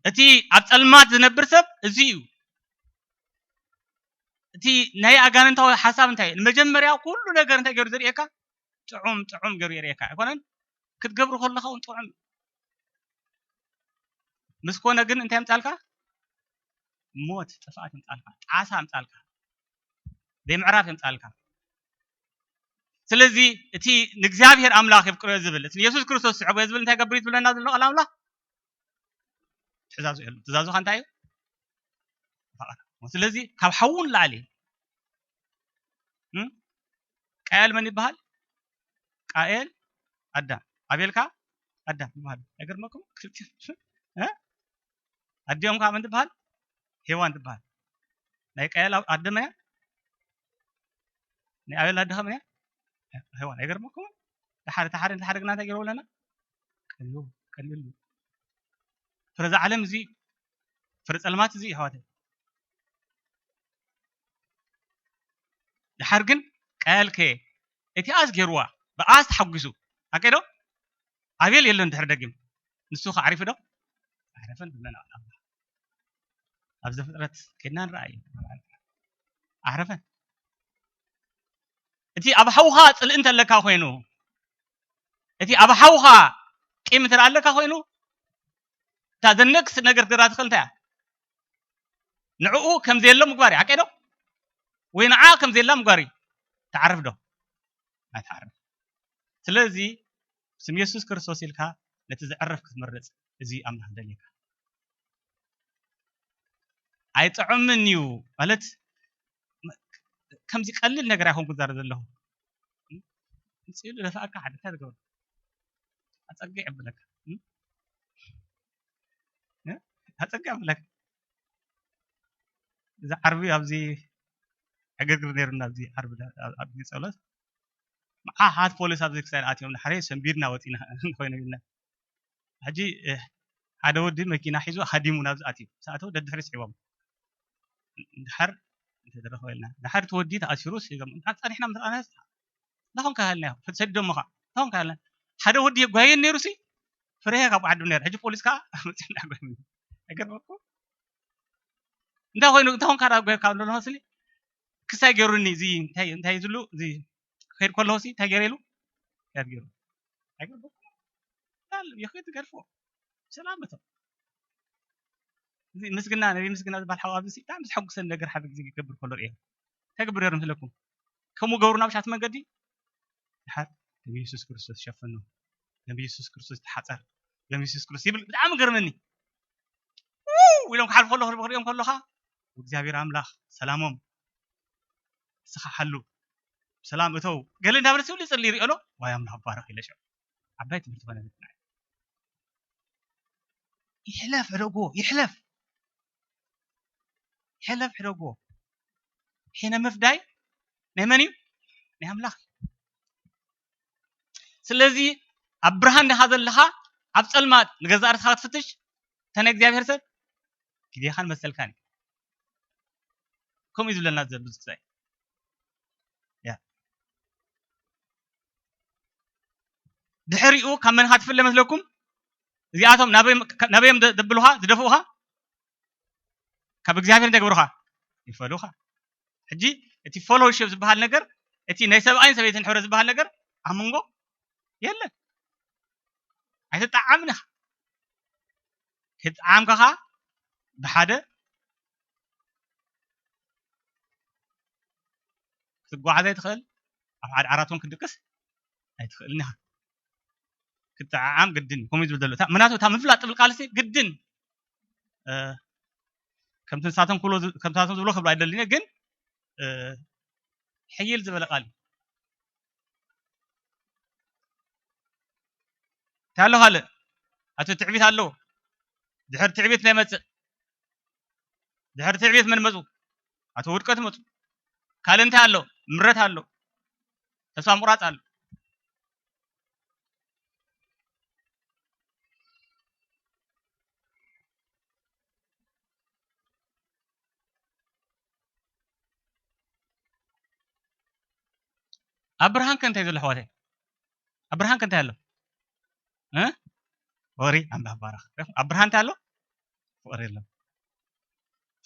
እቲ ኣብ ጸልማት ዝነብር ሰብ እዚ እዩ። እቲ ናይ ኣጋንንታዊ ሓሳብ እንታይ እዩ? ንመጀመርያ ኩሉ ነገር እንታይ ገይሩ ዘርእየካ? ጥዑም፣ ጥዑም ገይሩ የርእየካ። ኣይኮነን? ክትገብሮ ከለኻ እውን ጥዑም እዩ። ምስ ኮነ ግን እንታይ የምጻልካ? ሞት፣ ጥፍኣት የምጻልካ። ጣሳ የምጻልካ። ዘይምዕራፍ የምጻልካ። ስለዚ እቲ ንእግዚኣብሔር ኣምላኽ የፍቅሮ ዝብል፣ እቲ ንየሱስ ክርስቶስ ስዕቦ ዝብል እንታይ ገብር እዩ ዝብለና ዘሎ ቃል ኣምላኽ? ትእዛዙ የሉ። ትእዛዙ ከ እንታይ እዩ? ፍቕሪ። ስለዚ ካብ ሓዉ ንላዕሊ፣ እም? ቃየል መን ይበሃል? ቃየል ኣዳም። ኣቤል ከ ኣዳም ይበሃል። ኣይገርመኩም? ክልቲኦም፣ እ? ኣዲኦም ከ መን ትበሃል? ሄዋን ትበሃል። ናይ ቃየል ኣብ-፣ ኣደ መን እያ? ናይ ኣቤል ኣደ ከ መን እያ? ሄዋን። ኣይገርመኩም? እቲ ሓደ፣ እቲ ሓደ፣ እቲ ሓደ ግና እንታይ ገይርዎ ኣለና? ቀልዩ፣ ቀልዩ። ፍረ እዛ ዓለም እዚ፣ ፍረ ጸልማት እዚ፣ ኣሕዋተይ። ድሓር ግን ቃየል ከ እቲኣስ ገይርዋ፣ ብኣስ ተሓጒሱ። ሓቀይ ዶ? ኣቤል የለን ድሕሪ ደጊም። ንሱ ከ ዓሪፉ ዶ? ኣይዓረፈን ዝብለና ኣምላኽ። ኣብ ዘፍጥረት ከድና ንረኣዮ። ኣይዓረፈን። እቲ ኣብ ሓውኻ ጽልኢ እንተለካ ኮይኑ፣ እቲ ኣብ ሓውኻ ቂም እንተ ኣለካ ኮይኑ፣ እታ the next ነገር ክትገብራ ትኽእል እንታይ እያ? ንዕኡ ከም ዘየሎ ምግባር እዩ። ሓቀይ ዶ? ወይ ንዓ ከም ዘየላ ምግባር እዩ። ትዓርፍ ዶ? ኣይትዓርፍ። ስለዚ ስም የሱስ ክርስቶስ ኢልካ ነቲ ዘዕርፍ ክትመርጽ እዚ ኣምላኽ ደልየካ። ኣይጥዑምን እዩ ማለት፣ ከምዚ ቀሊል ነገር ኣይኮንኩ ዝዛረብ ዘለኹ። ምጽእ ኢሉ ደፋኣካ ሓደ እንታይ ትገብር? ኣጸግዕ የብለካ። እ? እ? ኣጸግዕ የብለካ። እዚ ዓርቢ ኣብዚ ዕግርግር ነይሩና፣ ኣብዚ ዓርቢ ዳ-፣ ኣብ፣ ኣብ ግዜ ጸሎት መዓት ፖሊስ ኣብዚ ክሳድ ኣትዮም፣ ድሓር ሰንቢድና ወፂና እንተኾይኑ ኢልና። ሕጂ፣ እ፣ ሓደ ወዲ መኪና ሒዙ ሃዲሙ ናብዚ ኣትዩ። ሰኣተው ደድሕሪ ስዒቦም። ድሓር እንተደረኸ ኢልና። ድሓር እቲ ወዲ ተኣሲሩስ ሒዞም። እንታ ጸኒሕና ምስ ረኣናስ፣ እንታይ ኮንካ ሃልና ኢኹም? ሰዲዶምኻ። እንታይ ኮንካ ሃልና? ሓደ ወዲ የጓየን ነይሩሲ፣ ፍረሄ ካብ ዓዱ ነይሩ። ሕጂ ፖሊስ ከኣ መጺኡ እንዳጓየኒ። ኣይገርመኩም? እንታይ ኮይኑ፣ እንታይ ኮንካ ዳ ጓይካ ኣሎ መስሊ? ክሳይ ገይሩኒ፣ እዚ እንታይ፣ እንታይ ዝብሉ፣ እዚ ክኸይድ ከለኹሲ እንታይ ገይረ ኢሉ? ክሳይ ገይሩ። ኣይገርመኩም? ይኸይድ ገድፎ። ሰላም በቶም። እዚ ምስግና፣ ነቢ ምስግና ዝበሃል ሓው ኣብዚ ብጣዕሚ ዘሐጉሰኒ ነገር ሓደ ግዜ ክገብር ከሎ ርእየ። እንታይ ክገብር ነይሩ መስለኩም? ከምኡ ገብሩ ናብ ሻት መንገዲ ድሓር ነቢ የሱስ ክርስቶስ ሸፈኖ። ነቢ የሱስ ክርስቶስ ተሓጸር። ነቢ የሱስ ክርስቶስ ይብል ብጣዕሚ ገርመኒ። ው ኢሎም ክሓልፉ ከለኹ ክሪኦም ከለኻ፣ እግዚኣብሔር ኣምላኽ ሰላሞም ንስኻ ሓሉ፣ ሰላም እተው፣ ገለ እንዳበለ ሲብሉ ይጽሊ ይሪኦ ኣሎ። ዋይ ኣምላኽ ባረኽ ኢለ ሸው። ዓባይ ትምህርቲ ኮነ። ይሕለፍ ሕደጎ፣ ይሕለፍ። ይሕለፍ ሕደጎ። ሒነ ምፍዳይ ናይ መን እዩ? ናይ ኣምላኽ። ስለዚ ኣብ ብርሃን ዲኻ ዘለኻ፣ ኣብ ጸልማት ንገዛእ ርእስኻ ክትፍትሽ፣ እታ ናይ እግዚኣብሔር ሰብ ግዜኻን መሰልካን እዩ። ከምኡ እዩ ዝብለና ዘሎ ብዙሕ ግዜ። ያ። ድሕሪኡ ካብ መን ኢኻ ትፍለ መስለኩም? እዚኣቶም ናበይ፣ ናበዮም ደ-፣ ደብሉኻ፣ ዝደፍኡኻ? ካብ እግዚኣብሔር እንታይ ገበሩኻ? ይፈሉኻ። ሕጂ እቲ ፎሎውሽፕ ዝበሃል ነገር፣ እቲ ናይ ሰብኣይን ሰበይትን ሕብረት ዝበሃል ነገር ኣብ መንጎ የለን። ኣይተጣዓምን ኢኻ። ከይተጣዓምካ ኸኣ ብሓደ ክትጓዓዝ ኣይትኽእል፣ ኣብ ሓደ ዓራት እውን ክትድቅስ ኣይትኽእልን ኢኻ። ክትጠዓዓም ግድን እዩ። ከምኡ እዩ ዝብል ዘሎ። እታ፣ ምክንያቱ እታ ምፍላጥ ትብል ቃል ሲ ግድን፣ እ፣ ከምቲ ንሳቶም ክብሎ ዝ-፣ ከምቲ ንሳቶም ዝብሎ ክብሎ ኣይደልን እየ፣ ግን፣ እ፣ ሕይል ዝበለ ቃል እዩ። እንታይ ኣሎ ካልእ? ኣቶ ትዕቢት ኣለዎ። ድሕሪ ትዕቢት እንታይ ይመጽእ? ድሕሪ ትዕቢት መን መጹ? ኣቶ ውድቀት መጹ። ካልእ እንታይ ኣሎ? ምረት ኣሎ። ተስፋ ምቑራጽ ኣሎ። ኣብ ብርሃን ከ እንታይ ዘሎ ኣሕዋተይ? ኣብ ብርሃን ከ እንታይ ኣሎ? እ? ፍቕሪ፣ ኣምላኽ ባረኽ። ኣብ ብርሃን እንታይ ኣሎ? ፍቕሪ የለን።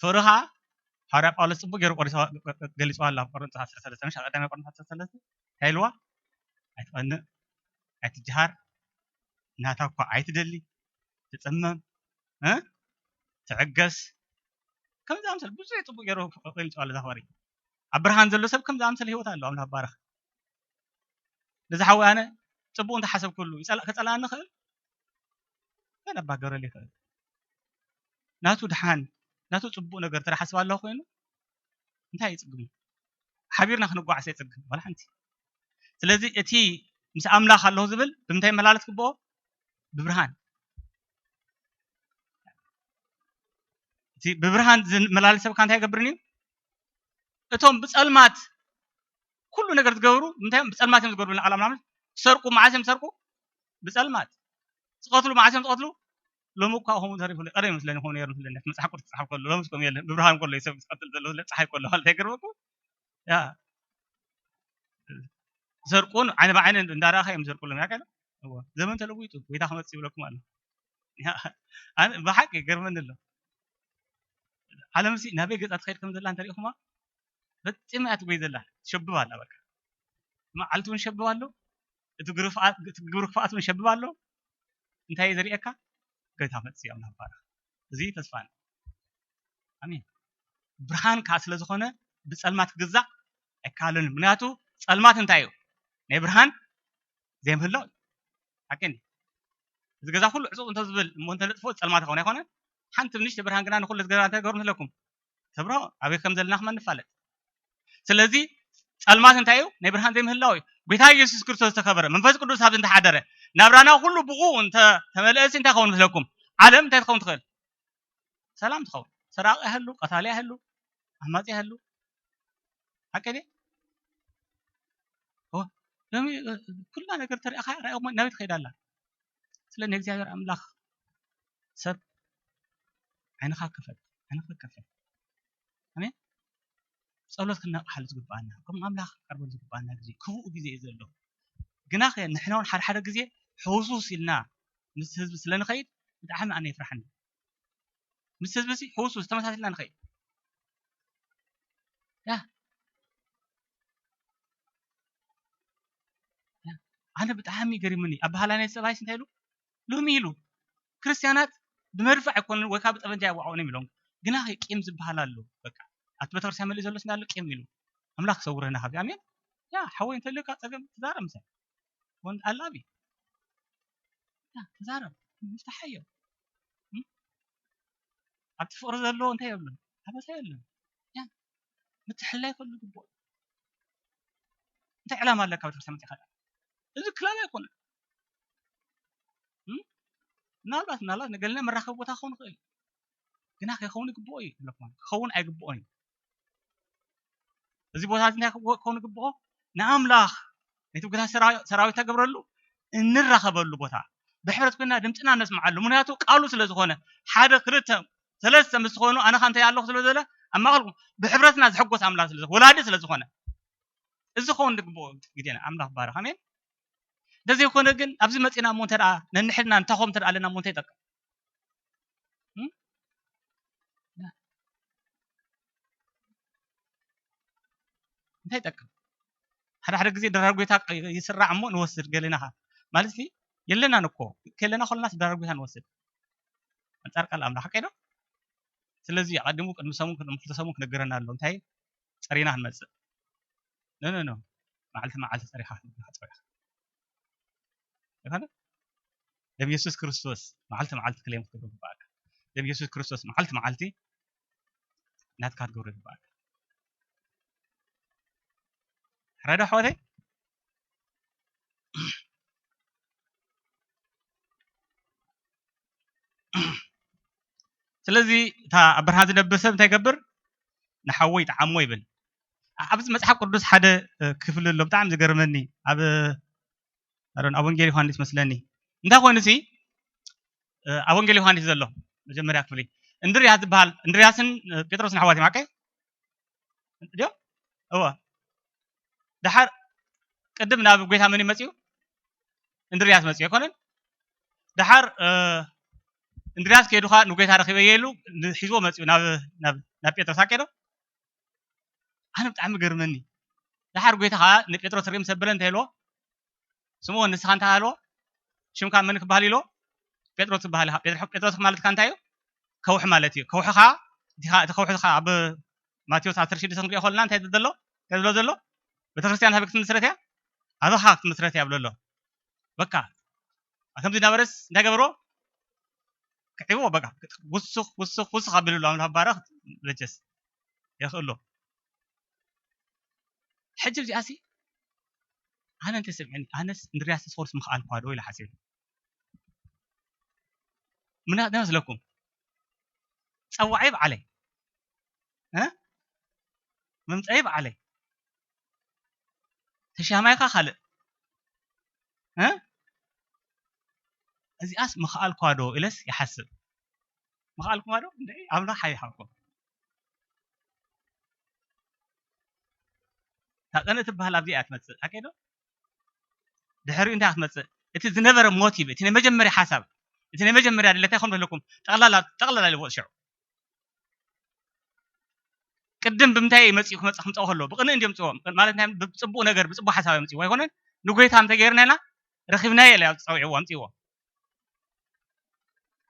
ፍቕሪ ኸዓ ሃዋርያ ጳውሎስ ጽቡቕ ገይሩ ቆሪሶ-፣ ገሊጽዋ ኣሎ። ኣብ ቆሮንቶስ ዓሰርተ ሰለስተ፣ ምሽ ኣብ ቀዳማይ ቆሮንቶስ ዓሰርተ ሰለስተ እንታይ ኢልዋ? ኣይትቐንእ፣ ኣይትጅሃር፣ ናታ እኳ ኣይትደሊ፣ ትጽመም፣ እ? ትዕገስ። ከምዚ ኣምሰል ብዙሕ ጽቡቕ ገይሩ ገሊጽዋ ኣሎ እዛ ፍቕሪ። ኣብ ብርሃን ዘሎ ሰብ ከምዚ ኣምሰል ህይወት ኣሎ። ኣምላኽ ባረኽ። ነዚ ሓወይ ኣነ ጽቡቕ እንተሓሰብኩሉ ይጸላ-፣ ከጸልኣኒ ይኽእል? ገለ እባ ክገብረለይ ይኽእል? ናቱ ደሓን፣ ናቱ ጽቡቕ ነገር እንተ ሓስብ ኣለኹ ኮይኑ እንታይ ይጽግሙ? ሓቢርና ክንጓዓዝ ኣይጽግም ዋላ ሓንቲ። ስለዚ እቲ ምስ ኣምላኽ ኣለኹ ዝብል ብምንታይ መላለስ ግብኦ? ብብርሃን። እቲ ብብርሃን ዝመላለስ ሰብ ከ እንታይ ኣይገብርን እዩ? እቶም ብጸልማት ኩሉ ነገር ዝገብሩ፣ እንታይ እዮም? ብጸልማት እዮም ዝገብሩ። ንዓለም ዓለም ዝሰርቁ፣ መዓስ እዮም ዝሰርቁ? ብጸልማት። ዝቐትሉ፣ መዓስ እዮም ዝቐትሉ? ሎሚ እኳ ከምኡ ተሪፉ፣ ቀደም ይመስለኒ ከምኡ ነይሩ ይመስለኒ። መጽሓፍ ቅዱስ ክጽሓፍ ከሎ፣ ሎምስ ከምኡ የለን። ብብርሃን ከሎ እዩ ሰብ ዝቐትል ዘሎ፣ ስለ ጸሓይ ከሎ፣ ማለት ኣይገርመኩም? ያ። ዝሰርቁን ዓይኒ ብዓይኒ እንዳረኣኻ እዮም ዝሰርቁሎም። ያ ከለ? እዎ። ዘመን ተለዊጡ፣ ጎይታ ክመጽእ ይብለኩም ኣሎ። ያ፣ ኣነ ብሓቂ ይገርመኒ ኣሎ። ዓለምሲ ናበይ ገጻ ትኸይድ ከም ዘላ እንተሪኢኹማ፣ ፈጺማ እያ ትጎይ ዘላ። ትሸብብ ኣላ በቃ። መዓልቲ እውን ይሸብብ ኣሎ። እቲ ግብሪ ክፍኣት፣ እቲ ግብሪ ክፍኣት እውን ይሸብብ ኣሎ። እንታይ እዩ ዘርእየካ? ጎይታ መጽእ እዩ፣ ኣምላኽ ይባረኽ። እዚ ተስፋ ነው። ኣሜን። ብርሃን ከኣ ስለ ዝኾነ ብጸልማት ክግዛእ ኣይከኣልን። ምክንያቱ ጸልማት እንታይ እዩ? ናይ ብርሃን ዘይምህላው እዩ። ሓቂ እንዲ? እዚ ገዛ ኩሉ ዕጹቕ እንተ ዝብል እሞ እንተ ነጥፍኦ ጸልማት ክኸውን ኣይኮነን? ሓንቲ ንእሽቶ ብርሃን ግና ንኹሉ እዚ ገዛ እንታይ ክገብር መስለኩም? ተብርሆ፣ ኣበይ ከም ዘለና ከማን ንፋለጥ። ስለዚ ጸልማት እንታይ እዩ? ናይ ብርሃን ዘይምህላው እዩ። ጎይታ ኢየሱስ ክርስቶስ ዝተኸበረ፣ መንፈስ ቅዱስ ኣብዚ እንተሓደረ፣ ናብራና ኩሉ ብኡ እንተ ተመልአሲ እንታይ ክኸውን መስለኩም? ዓለም እንታይ ትኸውን ትኽእል? ሰላም ትኸውን። ሰራቂ ይሃሉ፣ ቀታሊ ይሃሉ፣ ዓማጺ ይሃሉ። ሓቂ ድየ? እወ። ሎሚ ኩላ ነገር ተሪእኻ ራእይ እሞ ናበይ ትኸይድ ኣላ? ስለ ንእግዚኣብሔር ኣምላኽ ሰብ ዓይንኻ ክፈት፣ ዓይንኻ ክፈት። ኣሜን። ጸሎት ክነቕሓሉ ዝግባኣና፣ ከም ኣምላኽ ክንቀርበሉ ዝግባኣና ግዜ፣ ክፉእ ግዜ እዩ ዘሎ። ግና ኸ ንሕና እውን ሓደ ሓደ ግዜ ሕውስውስ ኢልና ምስ ህዝቢ ስለ ንኸይድ ብጣዕሚ ኣነ የፍርሓኒ። ምስ ህዝቢ ሲ ሕውስውስ ተመሳሲልና ንኸይድ። ያ። ያ። ኣነ ብጣዕሚ ገሪሙኒ። ኣበሃህላ ናይ ሰብኣይስ እንታይ ኢሉ? ሎሚ ኢሉ ክርስትያናት ብመድፍዕ ኣይኮኑን ወይ ካብ ጠበንጃ ኣይወዓኡን እዮም ኢሎም። ግና ኸ ቂም ዝበሃል ኣሎ። በቃ ኣብቲ ቤተክርስትያን መሊኡ ዘሎ ስንዳሎ ቂም ኢሉ። ኣምላኽ ክሰውረና ካብዚ። ኣሜን። ያ ሓወይ እንተልካ ጸገም ትዛረብ ምሳይ። ወን ኣላቢ። ያ ተዛረብ። ምፍታሓዮ። እም? ኣብቲ ፍቕሪ ዘለዎ እንታይ የብሉን? ኣበሳ የለን። ያ ምትሕልላይ ከሉ ግቡእ። እንታይ ዕላማ ኣለካ ቤተክርስትያን መጺኻ? እዚ ክላል ኣይኮነን። እም? ምናልባት ምናልባት ንገለና መራኸቢ ቦታ ክኸውን ይኽእል። ግና ከይኸውን ይግብኦ እዩ ኢለኩም። ክኸውን ኣይግብኦን እዩ። እዚ ቦታ እዚ እንታይ ክኸውን ይግብኦ? ንኣምላኽ ነቲ ጎይታ ሰራዊ-፣ ሰራዊት ተገብረሉ እንራኸበሉ ቦታ፣ ብሕብረት ኮይና ድምፅና ነስምዓሉ። ምክንያቱ ቃሉ ስለ ዝኾነ፣ ሓደ ክልተ ሰለስተ ምስ ዝኾኑ ኣነ ኸ እንታይ ኣለኹ ስለ ዘለ ኣብ ማእኸልኩም ብሕብረትና ዝሕጎስ ኣምላኽ ስለ ዝኾነ፣ ወላዲ ስለ ዝኾነ፣ እዚ ክኸውን ዝግብኦ ግዜና። ኣምላኽ ባረኽ። ኣሜን። እንተዘይኮነ ግን ኣብዚ መፂና እሞ እንተ ደኣ ነንሕድና ንታኾም እንተ ደኣ ኣለና እሞ እንታይ ይጠቅም? እም? እንታይ ይጠቅም? ሓደ ሓደ ግዜ ድራር ጎይታ ይስራዕ እሞ ንወስድ ገሌና ኸ ማለት ሲ የለናን እኮ፣ ከለና ከለናስ ድራር ጎይታ ንወስድ። ኣንጻር ቃል ኣምላኽ ሓቀይ ዶ? ስለዚ ኣቐዲሙ ቅድሚ ሰሙን፣ ቅድሚ ክልተ ሰሙን ክነገረና ኣሎ። እንታይ? ጸሪና ክንመጽእ። ኖ፣ ኖ፣ ኖ። መዓልቲ መዓልቲ ጸሪኻ ክትብልካ ጸሪኻ። ይኾነ? ደም የሱስ ክርስቶስ መዓልቲ መዓልቲ ክሌም ክትገብሮ ይግባኣካ። ደም የሱስ ክርስቶስ መዓልቲ መዓልቲ ናትካ ክትገብሮ ይግባኣካ። ሕራይ ዶ ኣሕዋተይ? ስለዚ እታ ኣብ ብርሃን ዝነብር ሰብ እንታይ ይገብር? ንሓዎ ይጥዓሞ ይብል። ኣ-፣ ኣብዚ መጽሓፍ ቅዱስ ሓደ፣ እ፣ ክፍሊ ኣሎ ብጣዕሚ ዝገርመኒ። ኣብ፣ ኣሮን፣ ኣብ ወንጌል ዮሃንስ መስለኒ። እንታይ ኮይኑ ሲ፣ እ፣ ኣብ ወንጌል ዮሃንስ ዘሎ መጀመርያ ክፍሊ። እንድርያስ ዝበሃል፣ እንድርያስን፣ እ፣ ጴጥሮስን ኣሕዋት እዮም፣ ሓቀይ? ድዮም? እወ። ደሓር ቅድም ናብ ጎይታ መን እዩ መጺኡ? እንድርያስ መጺኡ ኣይኮነን? ደሓር፣ እ፣ እንድርያስ ከይዱ ኸኣ ንጎይታ ረኺበዮ ኢሉ ሒዝዎ መጺኡ ናብ፣ ናብ፣ ናብ ጴጥሮስ ኣኬዶ? ኣነ ብጣዕሚ ገርመኒ። ደሓር ጎይታ ኸኣ ንጴጥሮስ ርእ ምስ ኣበለ እንታይ ኢልዎ? ስምዖን ንስኻ እንታይ ኢልዎ? ሽምካ መን ክበሃል ኢልዎ? ጴጥሮስ ትበሃል ኢኻ። ጴጥሮ-፣ ጴጥሮስ ማለት ከኣ እንታይ እዩ? ከውሒ ማለት እዩ። ከውሒ ኸኣ፣ እቲ ኸ-፣ እቲ ከውሒ ኸኣ ኣብ ማቴዎስ ዓሰርተ ሽዱሽተ ክንሪኦ ከለና እንታይ ዘሎ? እንታይ ዝብሎ ዘሎ? ቤተክርስትያን ኣበይ ክትምስረት እያ? ኣባኻ ክትምስረት እያ ይብሎ ኣሎ። በቃ። ከምዚ እናበለስ እንታይ ገበሮ? ክዒብዎ በቃ። ውስኽ፣ ውስኽ፣ ውስኽ ኣቢሉ ኣሎ ኣምላኽ ባረኽ። መቸስ የኽእሎ። ሕጂ እዚኣሲ ኣነ እንተሰሚዐኒ፣ ኣነስ እንድርያስ ተስፋውርስ ምኽኣልኳ ዶ ኢለ ሓሲበ። ምና-፣ ዶ መስለኩም? ጸዋዒ በዓለይ። እ? መምጸኢ በዓለይ። ተሻማይካ ካልእ። እ? እዚኣስ ምኽኣልኳ ዶ ኢለስ ይሓስብ። ምኽኣልኩማ ዶ? እንደ ኣምላኽ ሓይሃብኩም። እታ ቅንእ ትበሃል ኣብዚ እያ ትመጽእ። ሓቀይ ዶ? ድሕሪኡ እንታይ ክትመጽእ? እቲ ዝነበረ ሞቲቭ፣ እቲ ናይ መጀመርያ ሓሳብ፣ እቲ ናይ መጀመርያ ድሌት እንታይ ከም ዘለኩም ጠቕላላ፣ ጠቕላላ ይልዎ ሽዑ። ቅድም ብምንታይ መጺኡ ክመጽእ ክምጽኦ ከሎ? ብቕንእ እንዲዮም ምጽእዎ። ማለት ናይ ብጽቡቕ ነገር፣ ብጽቡቕ ሓሳብ እዮም ምጽእዎ ኣይኮነን? ንጎይታ እንተገይርና ኢና፣ ረኺብናዮ ኢለ ኣብ ጸዊዕዎ፣ ኣምጽእዎ።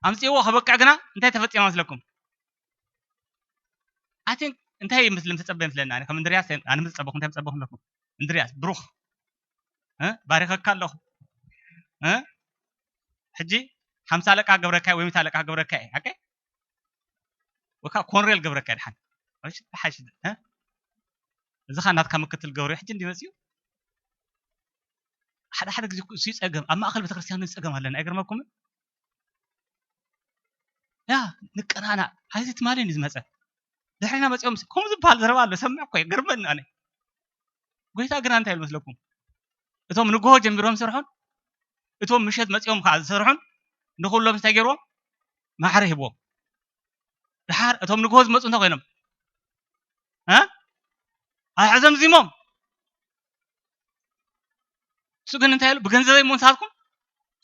ኣምጽእዎ ከበቅዕ ግና እንታይ ተፈጺማ መስለኩም? I think እንታይ ይመስል ምተጸበ ይመስለና? ኣነ ከም እንድርያስ ኣነ ምተጸበኹም እንታይ ምተጸበኹም ኣለኩም? እንድርያስ ብሩኽ፣ እ? ባሪኸካ ኣለኹ። እ? ሕጂ ሓምሳ ኣለቃ ገብረካ ወይ ሚእቲ ኣለቃ ገብረካ እየ። ሓቀይ? ወካ ኮንሬል ገብረካ ድሓን። እሺ፣ ሓሽ፣ እ? እዚ ኸ ናትካ ምክትል ገብረ ሕጂ እንዲ መጽዩ? ሓደ ሓደ ግዜ እኮ እሱ ጸገም፣ ኣብ ማእከል ቤተክርስትያን ጸገም ኣለና። ኣይገርመኩምን? ያ፣ ንቀናና። ሃይዚ ትማሊ እዩ ዝመጸ። ድሕሪና መጺኦም ከምኡ ዝበሃል ዘረባ ኣሎ። ሰምዕ እኮ ይገርመኒ ኣነ። ጎይታ ግና እንታይ ኢሉ መስለኩም? እቶም ንግሆ ጀሚሮም ዝሰርሑን እቶም ምሸት መጺኦም ከዓ ዝሰርሑን ንኹሎም እንታይ ገይርዎም? ማዕረ ሂብዎም። ድሓር እቶም ንግሆ ዝመጹ እንታይ ኮይኖም? እ? ኣዘምዚሞም። እሱ ግን እንታይ ኢሉ? ብገንዘበይ እሞ ንስኻትኩም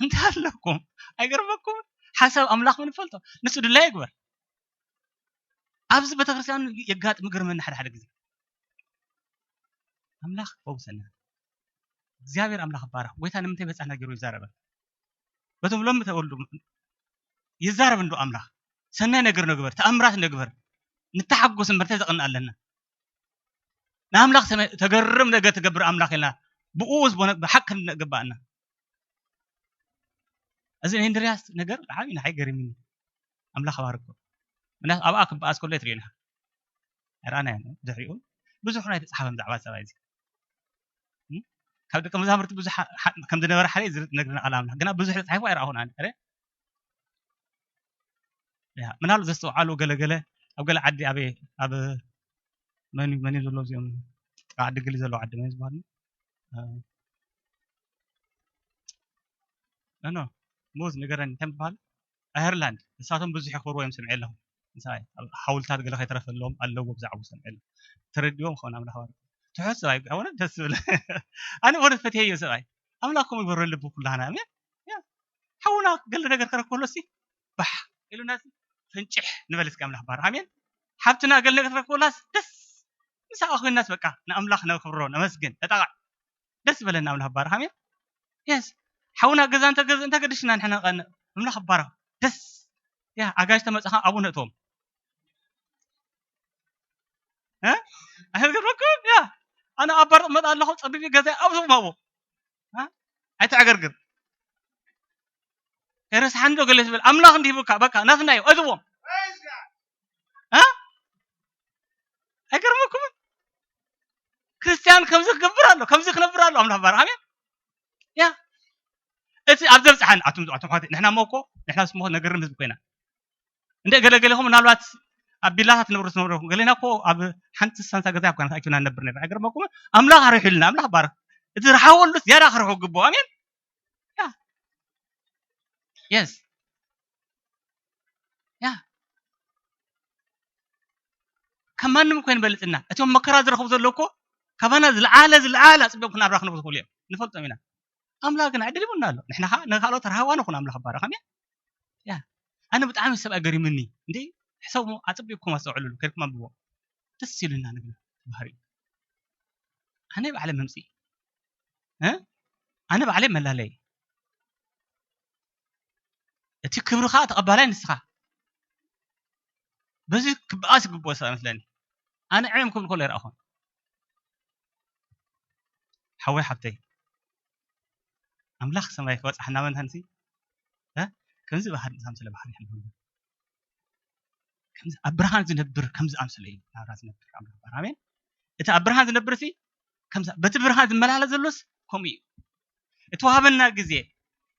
እንታይ ኣለኩም? ኣይገርመኩም? ሓሳብ ኣምላኽ ምን ይፈልጦ? ንሱ ድላይ ይግበር። ኣብዚ ቤተክርስትያን የጋጥም ግርመና ሓደ ሓደ ግዜ። ኣምላኽ ፈውሰና። እግዚኣብሔር ኣምላኽ ይባረኽ። ጎይታ ንምንታይ በጻሕና ገይሩ ይዛረበ? በቶም ሎሚ ተወልዱ ይዛረብ እንዶ ኣምላኽ። ሰናይ ነገር ንግበር፣ ተኣምራት ንግበር። ንተሓጎስ እምበር እንታይ ዘቕንእ ኣለና? ንኣምላኽ ሰማይ ተገርም ነገር ትገብር ኣምላኽ ኢልና ብኡ ዝቦነ ብሓቅ ክንግባእና። እዚ ናይ እንድርያስ ነገር ብዓቢ ንዓይ ገሪምኒ። ኣምላኽ ባርኮ። ምክንያቱ ኣብኣ ክበኣስ ከሎ ትርእዩና። ርኣናዮ ድሕሪኡ ብዙሕ ናይ ተጻሓፈ ብዛዕባ ሰብኣይ እዚ። እም? ካብ ደቂ መዛሙርቲ ብዙሕ ሓ-፣ ሓ-፣ ከም ዝነበረ ሓደ ዝነግርና ቃል ኣምላኽ። ግና ብዙሕ ተጻሒፉ ኣይረኣኹን ኣነ። ኣረ? ያ፣ ምናልባት ዘስተውዓሉ ገለ ገለ ኣብ ገለ ዓዲ ኣበይ፣ ኣብ መን እዩ፣ መን እዩ ዘሎ እዚኦም? ኣብ ዓዲ ገሊ ዘለዉ ዓዲ መን እዩ ዝበሃሉ? እ፣ ኖ፣ ኖ፣ ሙዝ ንገረኒ፣ እንታይ ምበሃል? ኣየርላንድ፣ ንሳቶም ብዙሕ የኽብርዎ እዮም፣ ሰምዐ ኣለኹ። ምሳይ፣ ኣብ ሓውልታት ገለ ከይተረፈሎም ኣለዎ ብዛዕባኡ ሰምዐ ኣለኹ። ተረዲዎም ክኸውን ኣምላኽ ባርኮ። ትሑት ሰብኣይ፣ ኣነ ደስ ዝብል። ኣነ ወረት ፈትየዮ ሰብኣይ። ኣምላኽ ከምኡ ይግበሮ ልቢ ኩላህና፣ ኣሜን። ያ፣ ሓውና ገለ ነገር ክረክበሎ እስቲ፣ ባሕ ኢሉና እስቲ፣ ፍንጭሕ ንበል እስኪ ኣምላኽ ባርክ። ኣሜን። ሓብትና ገለ ነገር ክረክበላስ ደስ፣ ምሳኣ ኮይናስ በቃ ንኣምላኽ ነኽብሮ፣ ነመስግን፣ ነጣቕዕ። ደስ በለና ኣምላኽ ባርክ። ኣሜን። የስ። ሓውና ገዛ እንተ ገዛ፣ እንተ ገድሽና ንሕና ቀን ኣምላኽ ባርክ። ደስ። ያ፣ ኣጋይሽ ተመጻኻ ኣቡነ እቶም። እ? ኣይገርመኩም? ያ። ኣነ ኣብ ባር እመጣ ኣለኹ፣ ጸቢብ ገዛ ኣብዞም ኣብኡ። እ? ኣይተዕገርግር። ኣይረስሓን ዶ ገለ ትብል? ኣምላኽ እንዲህ ይብካ፣ በቃ፣ ናትና እዩ፣ እዝዎም። እ? ኣይገርመኩም? ክርስቲያን ከምዚ ክገብር ኣሎ፣ ከምዚ ክነብር ኣሎ፣ ኣምላኽ ባር። ኣሜን። ያ። እቲ ኣብ ዘብጽሓን፣ ኣቱም፣ ኣቱም ኣሕዋተይ፣ ንሕና እሞ እኮ፣ ንሕና ስሞ ነገርም ህዝቢ ኮይና። እንደ ገለ ገለኹም ምናልባት ኣብ ቢላታት ትነብሩ ትነብሩ፣ ገሌና እኮ ኣብ ሓንቲ ሳንሳ ገዛ እኮ ተኣኪብና ንነብር ነበር። ኣይገርመኩም? ኣምላኽ ኣርሒሉና፣ ኣምላኽ ባርክ። እቲ ዝረሓወሉ ዝያዳ ክርሑ ግብኦ። ኣሜን። ያ። የስ። ያ። ካብ ማንም እኮ ይንበልጽና። እቶም መከራ ዝረኽቡ ዘለዉ እኮ ካባና ዝለዓለ፣ ዝለዓለ ኣጽቢቖም ክናብራ ክነብሩ ዝኽእሉ እዮም። ንፈልጦም ኢና። ኣምላኽ ግን ዕድል ይቡና ኣሎ። ንሕና ኸኣ ንኻልኦት ረሃዋ ንኹን፣ ኣምላኽ ይባረኽ። ኣሜን። ያ። ኣነ ብጣዕሚ ሰብኣይ ገሪሙኒ። እንዴ፣ ሕሰቡ፣ ኣጸቢቕኩም ኣስተውዕሉሉ፣ ከድኩም ኣንብቦ። ደስ ኢሉና ንብል ባህሪ። ኣነ ባዕለ መምጽኢ። እ? ኣነ ባዕለ መላለይ። እቲ ክብሪ ኸኣ ተቐባላይ ንስኻ። በዚ ክበኣስ ይግብኦ ሰብ መስለኒ። ኣነ ዕም ክብል ከሎ ይረኣኹን። ሓወይ ሓብተይ፣ ኣምላኽ ሰማይ ክበጽሓና መን ሃንሲ? እ? ከምዚ ባህሪ ዝኣምሰለ ባህሪ ይሃልወና። ከምዚ ኣብ ብርሃን ዝነብር ከምዚ ኣምሰለ እዩ ናብራ ዝነብር ኣምላኽ ባር። ኣሜን። እቲ ኣብ ብርሃን ዝነብር ሲ ከምዚ በቲ ብርሃን ዝመላለስ ዘሎስ ከምኡ እዩ። እቲ ወሃበና ግዜ፣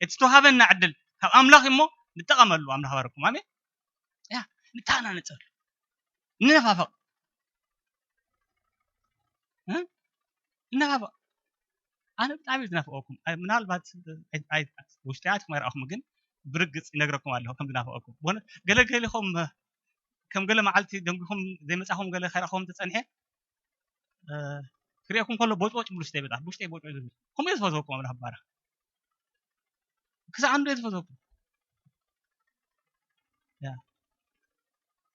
እቲ ተዋሃበና ዕድል ካብ ኣምላኽ እሞ ንጠቐመሉ። ኣምላኽ ባርኩም። ኣሜን። ያ፣ ንተሃናነጸሉ። ንነፋፈቕ። እ? ንነፋፈቕ። ኣነ ብጣዕሚ ዝናፍቐኩም። ኣይ፣ ምናልባት ኣይ፣ ኣይ፣ ውሽጢ ኣትኩም ኣይረኣኹም፣ ግን ብርግጽ ይነግረኩም ኣለኹ ከም ዝናፍቐኩም። ብእውነት ገለ ገሊኹም፣ እ፣ ከም ገለ መዓልቲ ደንጊኹም ዘይመጻኹም ገለ ከይረኣኹም ተጸንሐ፣ እ፣ ክርእየኩም ከሎ ቦጭቦጭ ብሉ ውሽጠይ በጣም፣ ውሽጠይ ቦጭቦጭ ዝብል። ከምኡ እየ ዝፈትወኩም ኣምላኽ ይባረኽ። ክሳዕ እንዶ እየ ዝፈትወኩም። ያ።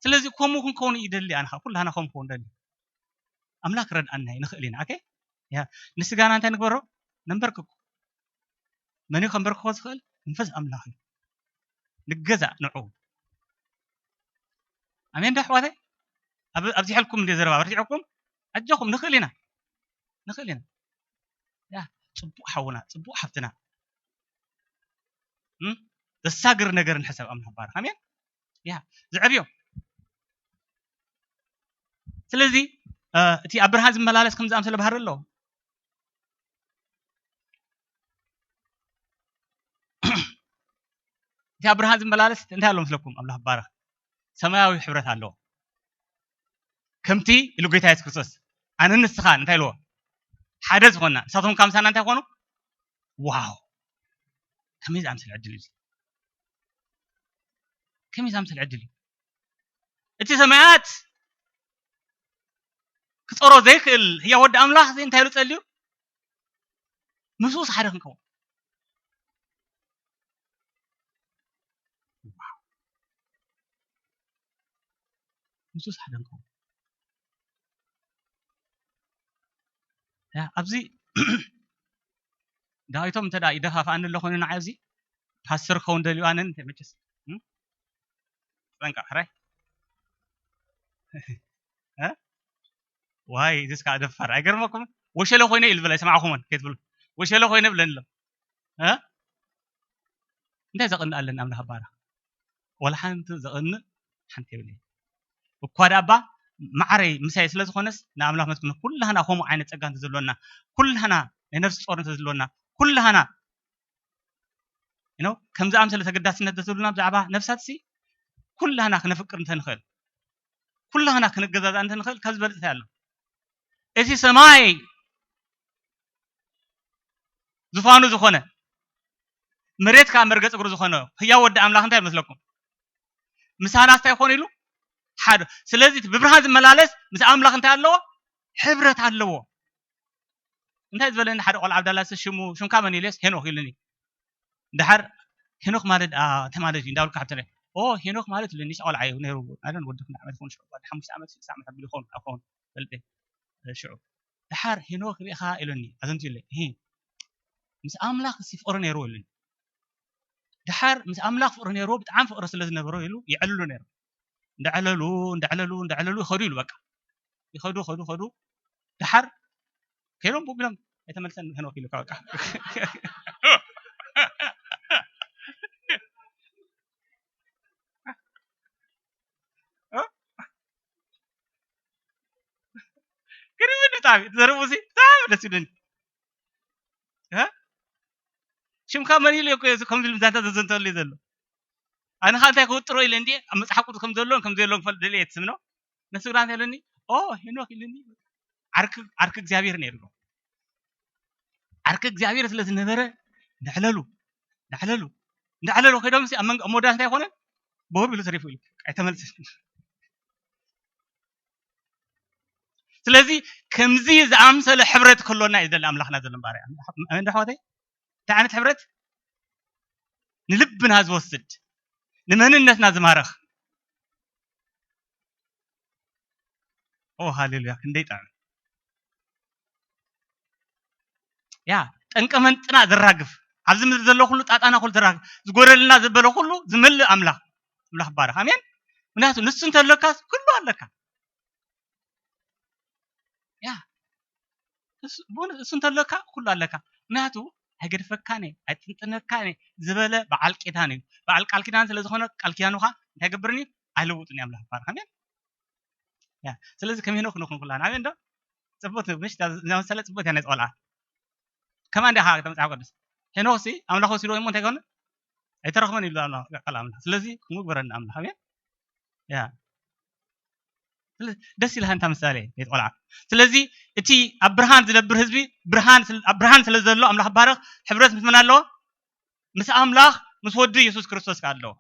ስለዚ ከምኡ ክንከውን ይደሊ ኣነ ኸኣ፣ ኩላህና ከምኡ ክንከውን ደሊ። ኣምላኽ ክረድኣና እዩ፣ ንኽእል ኢና። ኦኬ? ያ። ንስጋና እንታይ ንግበሮ? ነንበርክኮ። መን እዩ ከንበርክኾ ዝኽእል? መንፈስ ኣምላኽ እዩ። ንገዛእ ንዑ። ኣሜን ዶ ኣሕዋተይ? ኣብ-፣ ኣብዚሐልኩም እንደ ዘረባ በርቲዕኩም? ኣጆኹም፣ ንኽእል ኢና። ንኽእል ኢና። ያ፣ ጽቡቕ ሓውና፣ ጽቡቕ ሓፍትና። እም? ዘሳግር ነገር ንሕሰብ ኣምላኽ ባርኽ። ኣሜን። ያ፣ ዝዕብዮ። ስለዚ፣ እ፣ እቲ ኣብ ብርሃን ዝመላለስ ከም ዝኣምሰለ ባህሪ ኣለዎ። እቲ ኣብ ብርሃን ዝመላለስ እንታይ ኣለዎ መስለኩም? ኣምላኽ ባርኽ። ሰማያዊ ሕብረት ኣለዎ። ከምቲ ኢሉ ጎይታ የሱስ ክርስቶስ፣ ኣነ ንስኻን እንታይ ኢልዎ? ሓደ ዝኾንና። ንሳቶም ካብ ምሳና እንታይ ኮኑ? ዋው! ከመይ ዝኣምሰለ ዕድል እዩ እዚ! ከመይ ዝኣምሰለ ዕድል እዩ! እቲ ሰማያት ክጸሮ ዘይክእል ህያው ወዲ ኣምላኽ እዚ እንታይ ኢሉ ጸልዩ? ምስኡስ ሓደ ክንከውን። ምስኡስ ሓደ ክንከውን። ያ፣ ኣብዚ ዳዊቶም እንተ ደኣ ይደፋፍኣኒ ኣሎ ኮይኑ ንዓይ ኣብዚ ፓስተር ክኸውን ደልዩ ኣነ እንተ መቸስ፣ እም? ተጠንቀቕ ሕራይ። እ? ዋይ፣ እዚስ ከዓ ደፋር። ኣይገርመኩምን? ወሸለ ኮይነ እዩ ዝበላ፣ ኣይሰማዕኩምን ከይትብሉ። ወሸለ ኮይነ ብለኒ ኣሎ። እ? እንታይ ዘቕንእ ኣለኒ ኣምላኽ ባርኽ? ወላ ሓንቲ ዘቕንእ ሓንቲ የብለይ። እኳ ደኣ እባ ማዕረይ ምሳይ ስለ ዝኾነስ ንኣምላኽ መስግኖ። ኩላህና ከምኡ ዓይነት ጸጋ እንተ ዘሎና፣ ኩላህና ናይ ነፍሲ ጾር እንተ ዘሎና፣ ኩላህና፣ you know፣ ከምዚ ኣምሰለ ተገዳስነት እንተ ዘሎና ብዛዕባ ነፍሳትሲ፣ ኩላህና ክነፍቅር እንተ ንኽእል፣ ኩላህና ክንገዛዛእ እንተ ንኽእል፣ ካብ ዝበልጽ እንታይ ኣሎ? እቲ ሰማይ ዝፋኑ ዝኾነ፣ መሬት ከኣ መርገጽ እግሩ ዝኾነ ህያው ወዲ ኣምላኽ እንታይ ይመስለኩም? ምሳና እንታይ ይኾን ኢሉ? ሓደ። ስለዚ እቲ ብብርሃን ዝመላለስ ምስ ኣምላኽ እንታይ ኣለዎ? ሕብረት ኣለዎ። እንታይ ዝበለኒ ሓደ ቆልዓ ኣብ ዳላስ ሽሙ፣ ሽምካ መን ኢለስ? ሄኖክ ኢሉኒ። ደሓር ሄኖክ ማለት ደኣ እንታይ ማለት እዩ እንዳበልኩ ሓተለ። ኦ ሄኖክ ማለት ኢሉኒ፣ ቆልዓ እዩ ነይሩ። ኣደን ወዲ ክንደይ ዓመት ይኸውን ሽዑ? ወዲ ሓሙሽተ ዓመት፣ ሽዱሽተ ዓመት ኣቢሉ ይኸውን፣ ኣይኮን ፈልጠ። ሽዑ ደሓር ሄኖክ ርኢኻ ኢሉኒ፣ ኣዘንቱ ኢለ። እሂ። ምስ ኣምላኽ ሲ ፍቕሪ ነይርዎ ኢሉኒ። ደሓር ምስ ኣምላኽ ፍቕሪ ነይርዎ፣ ብጣዕሚ ፍቕሪ ስለ ዝነበሮ ኢሉ የዕልሉ ነይሩ። እንዳዕለሉ፣ እንዳዕለሉ፣ እንዳዕለሉ ይኸዱ ኢሉ በቃ። ይኸዱ፣ ኸዱ፣ ኸዱ። ደሓር ከይዶም ቡብ ኢሎም ኣይተመልሰን ሄኖክ ኢሉ በቃ። ግን ብጣዕሚ ዘረቡ ሲ ብጣዕሚ ደስ ይብለኒ። እ? ሽምካ መን ኢሉ እኮ እዚ ከምዚ ኢሉ ዛንታ ዘዘንተሉ እዩ ዘሎ። ኣነ ኸኣ እንታይ ክውጥሮ ኢለ እንድየ ኣብ መጽሓፍ ቅዱስ ከም ዘሎን ከም ዘየሎን ክፈልጥ ደልየ እቲ ስም ነው። ነሱ ግና እንታይ ኢሉኒ? ኦ ሄኖክ ኢሉኒ። ዓርኪ፣ ዓርኪ እግዚኣብሔር ነይሩ። ዓርኪ እግዚኣብሔር ስለ ዝነበረ እንዳዕለሉ፣ እንዳዕለሉ፣ እንዳዕለሉ ከይዶም ሲ ኣብ መንጎ፣ ኣብ መወዳእታ እንታይ ኮነ? ቦብ ኢሉ ተሪፉ ኢሉ። ኣይተመልሰን። ስለዚ ከምዚ ዝኣምሰለ ሕብረት ክህልወና እዩ ዝደሊ ኣምላኽና ዘሎ ባርያ። ኣሜን ዶ ኣሕዋተይ? እንታይ ዓይነት ሕብረት? ንልብና ዝወስድ፣ ንመንነትና ዝማርኽ። ኦ ሃሌሉያ፣ ክንደይ ጥዑም። ያ፣ ጠንቀ መንጥና ዘራግፍ፣ ኣብዚ ምድሪ ዘሎ ኩሉ ጣጣና ኩሉ ዘራግፍ፣ ዝጎደለና ዘበለ ኩሉ ዝምልእ ኣምላኽ፣ ኣምላኽ ይባረኽ። ኣሜን። ምክንያቱ ንሱ እንተለካስ ኩሉ ኣለካ። ያ፣ እሱ፣ ብእውነት እሱ እንተለካ ኩሉ ኣለካ። ምክንያቱ ኣይገድፈካን እየ፣ ኣይጥንጥነካን እየ ዝበለ በዓል ኪዳን እዩ። በዓል ቃል ኪዳን ስለ ዝኾነ ቃል ኪዳኑ ኸኣ እንታይ ገብርኒ? ኣይልውጥን እዩ ኣምላኽ ይባረኽ። ኣሜን። ያ፣ ስለዚ ከም ሄኖክ ንኹን ኩላና። ኣሜን ዶ? ጽቡቅ፣ ምሽ፣ እዛ መሰለ ጽቡቅ እያ ናይ ቆልዓ። ከማን ዲኻ መጽሓፍ ቅዱስ? ሄኖክ ሲ ኣምላኽ ወሲድዎ እሞ እንታይ ኮነ? ኣይተረኽበን ይብሉ ኣሎ ቃል ኣምላኽ። ስለዚ ክምግበረኒ ኣምላኽ። ኣሜን። ያ። ስለ-፣ ደስ ኢልካ እንታ ምሳሌ ናይ ቆልዓ። ስለዚ እቲ ኣብ ብርሃን ዝነብር ህዝቢ፣ ብርሃን ስለ-፣ ኣብ ብርሃን ስለ ዘሎ ኣምላኽ ይባረኽ። ሕብረት ምስ መን ኣለዎ? ምስ ኣምላኽ፣ ምስ ወዱ የሱስ ክርስቶስ ከኣ ኣለዎ።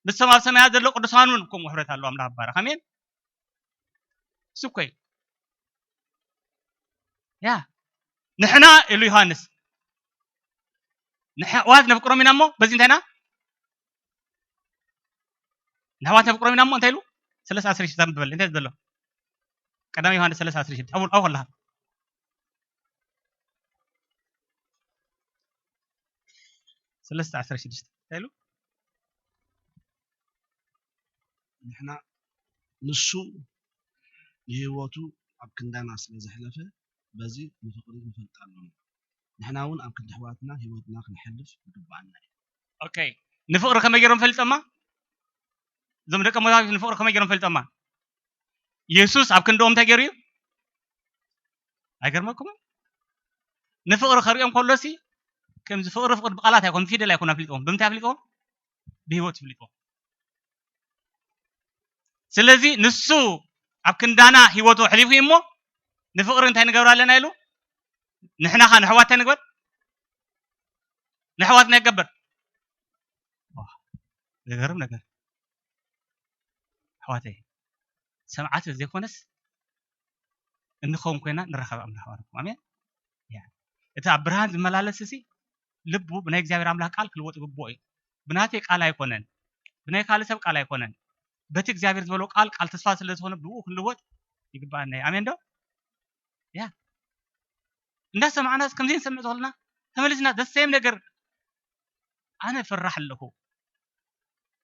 ምስቶም ኣብ ሰማያት ዘለዉ ቅዱሳን እውን ከምኡ ሕብረት ኣለዎ። ኣምላኽ ይባረኽ። ኣሜን። እሱ እኮ እዩ። ያ፣ ንሕና ኢሉ ዮሃንስ፣ ንኣሕዋት ነፍቅሮም ኢና እሞ በዚ እንታይ ኢና? ንኣሕዋት ነፍቅሮም ኢና እሞ እንታይ ኢሉ? ሰለስተ ዓሰርተ ሽዱሽተ ኣንብበል። እንታይ እዩ ዘሎ? ቀዳማይ ዮሃንስ ሰለስተ ዓሰርተ ሽዱሽተ። ኣብኡ፣ ኣብኡ ከለኻ። ሰለስተ ዓሰርተ ሽዱሽተ እንታይ ኢሉ? ንሕና፣ ንሱ ንህይወቱ ኣብ ክንዳና ስለ ዘሕለፈ፣ በዚ ንፍቕሪ ንፈልጥ ኣሎና። ንሕና እውን ኣብ ክንዲ ኣሕዋትና ህይወትና ክነሕልፍ ይግብኣና እዩ። ኦኬ፣ ንፍቕሪ ከመይ ገይሮም ፈሊጦማ? እዞም ደቀ መዛሙርት ንፍቕሪ ከመይ ገይሮም ፈሊጦማ? የሱስ ኣብ ክንድኦም እንታይ ገይሩ እዩ? ኣይገርመኩምን? ንፍቕሪ ከርእዮም ከሎሲ፣ ከምዚ ፍቕሪ፣ ፍቕሪ ብቓላት ኣይኮን፣ ብፊደል ኣይኮን ኣፍሊጥዎም። ብምንታይ ኣፍሊጥዎም? ብህይወት ኣፍሊጥዎም። ስለዚ ንሱ ኣብ ክንዳና ህይወቱ ኣሕሊፉ እዩ እሞ፣ ንፍቕሪ እንታይ ንገብር ኣለና ኢሉ? ንሕና ኸ ንኣሕዋት እንታይ ንግበር? ንኣሕዋትና ይገብር። ዋው፣ ዝገርም ነገር ኣሕዋተይ፣ ሰምዓት ዘይኮነስ እንኸውን ኮይና ንራኸብ ኣምላኽ ባርኩም። ኣሜን። ያ፣ እቲ ኣብ ብርሃን ዝመላለስ እዚ ልቡ ብናይ እግዚኣብሔር ኣምላኽ ቃል ክልወጥ ይግብኦ እዩ። ብናተይ ቃል ኣይኮነን፣ ብናይ ካልእ ሰብ ቃል ኣይኮነን፣ በቲ እግዚኣብሔር ዝበሎ ቃል፣ ቃል ተስፋ ስለ ዝኾነ ብኡ ክንልወጥ ይግብኣና እዩ። ኣሜን ዶ? ያ፣ እንዳሰማዕናስ ከምዚ ንሰምዕ ዘለና ተመሊስና the same ነገር። ኣነ ፈራሕ ኣለኹ።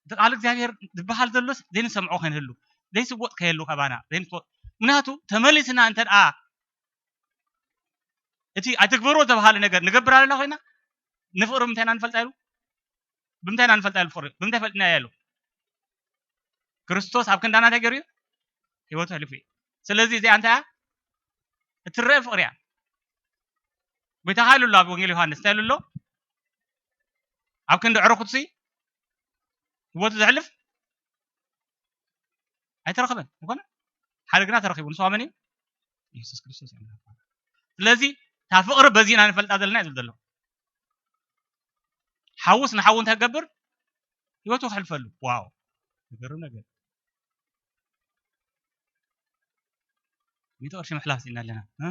እቲ ቃል እግዚኣብሔር ዝበሃል ዘሎስ ዘይንሰምዖ ከይንህሉ፣ ዘይስወጥ ከየሉ ካባና ዘይንስወጥ። ምክንያቱ ተመሊስና እንተ ደኣ እቲ ኣይትግበሮ ዝተባሃለ ነገር ንገብር ኣለና ኮይና፣ ንፍቕሪ ብምንታይ ኢና ንፈልጣ ኢሉ? ብምንታይ ኢና ንፈልጣ ኢሉ ፍቕሪ? ብምንታይ ፈልጥና ኢሉ? ክርስቶስ ኣብ ክንዳና እንታይ ገይሩ እዩ? ህይወቱ ኣሕሊፉ እዩ። ስለዚ እዚኣ እንታይ እያ? እትረአ ፍቕሪ እያ። ጎይታ እንታይ ኢሉ ኣሎ ኣብ ወንጌል ዮሃንስ? እንታይ ኢሉ ኣሎ? ኣብ ክንዲ ዕረኹትሲ ህይወቱ ዘሕልፍ ኣይተረኸበን። ይኮነ? ሓደ ግና ተረኺቡ። ንሱ መን እዩ? ኢየሱስ ክርስቶስ እዩ። ስለዚ እታ ፍቕሪ በዚ ኢና ንፈልጣ ዘለና እዩ ዝብል ዘሎ። ሓውስ ንሓው እንታይ ክገብር? ህይወቱ ክሕልፈሉ። ዋው! ዝገርም ነገር። ሚእቲ ቅርሺ ምሕላፍ ስኢና ኣለና። እ?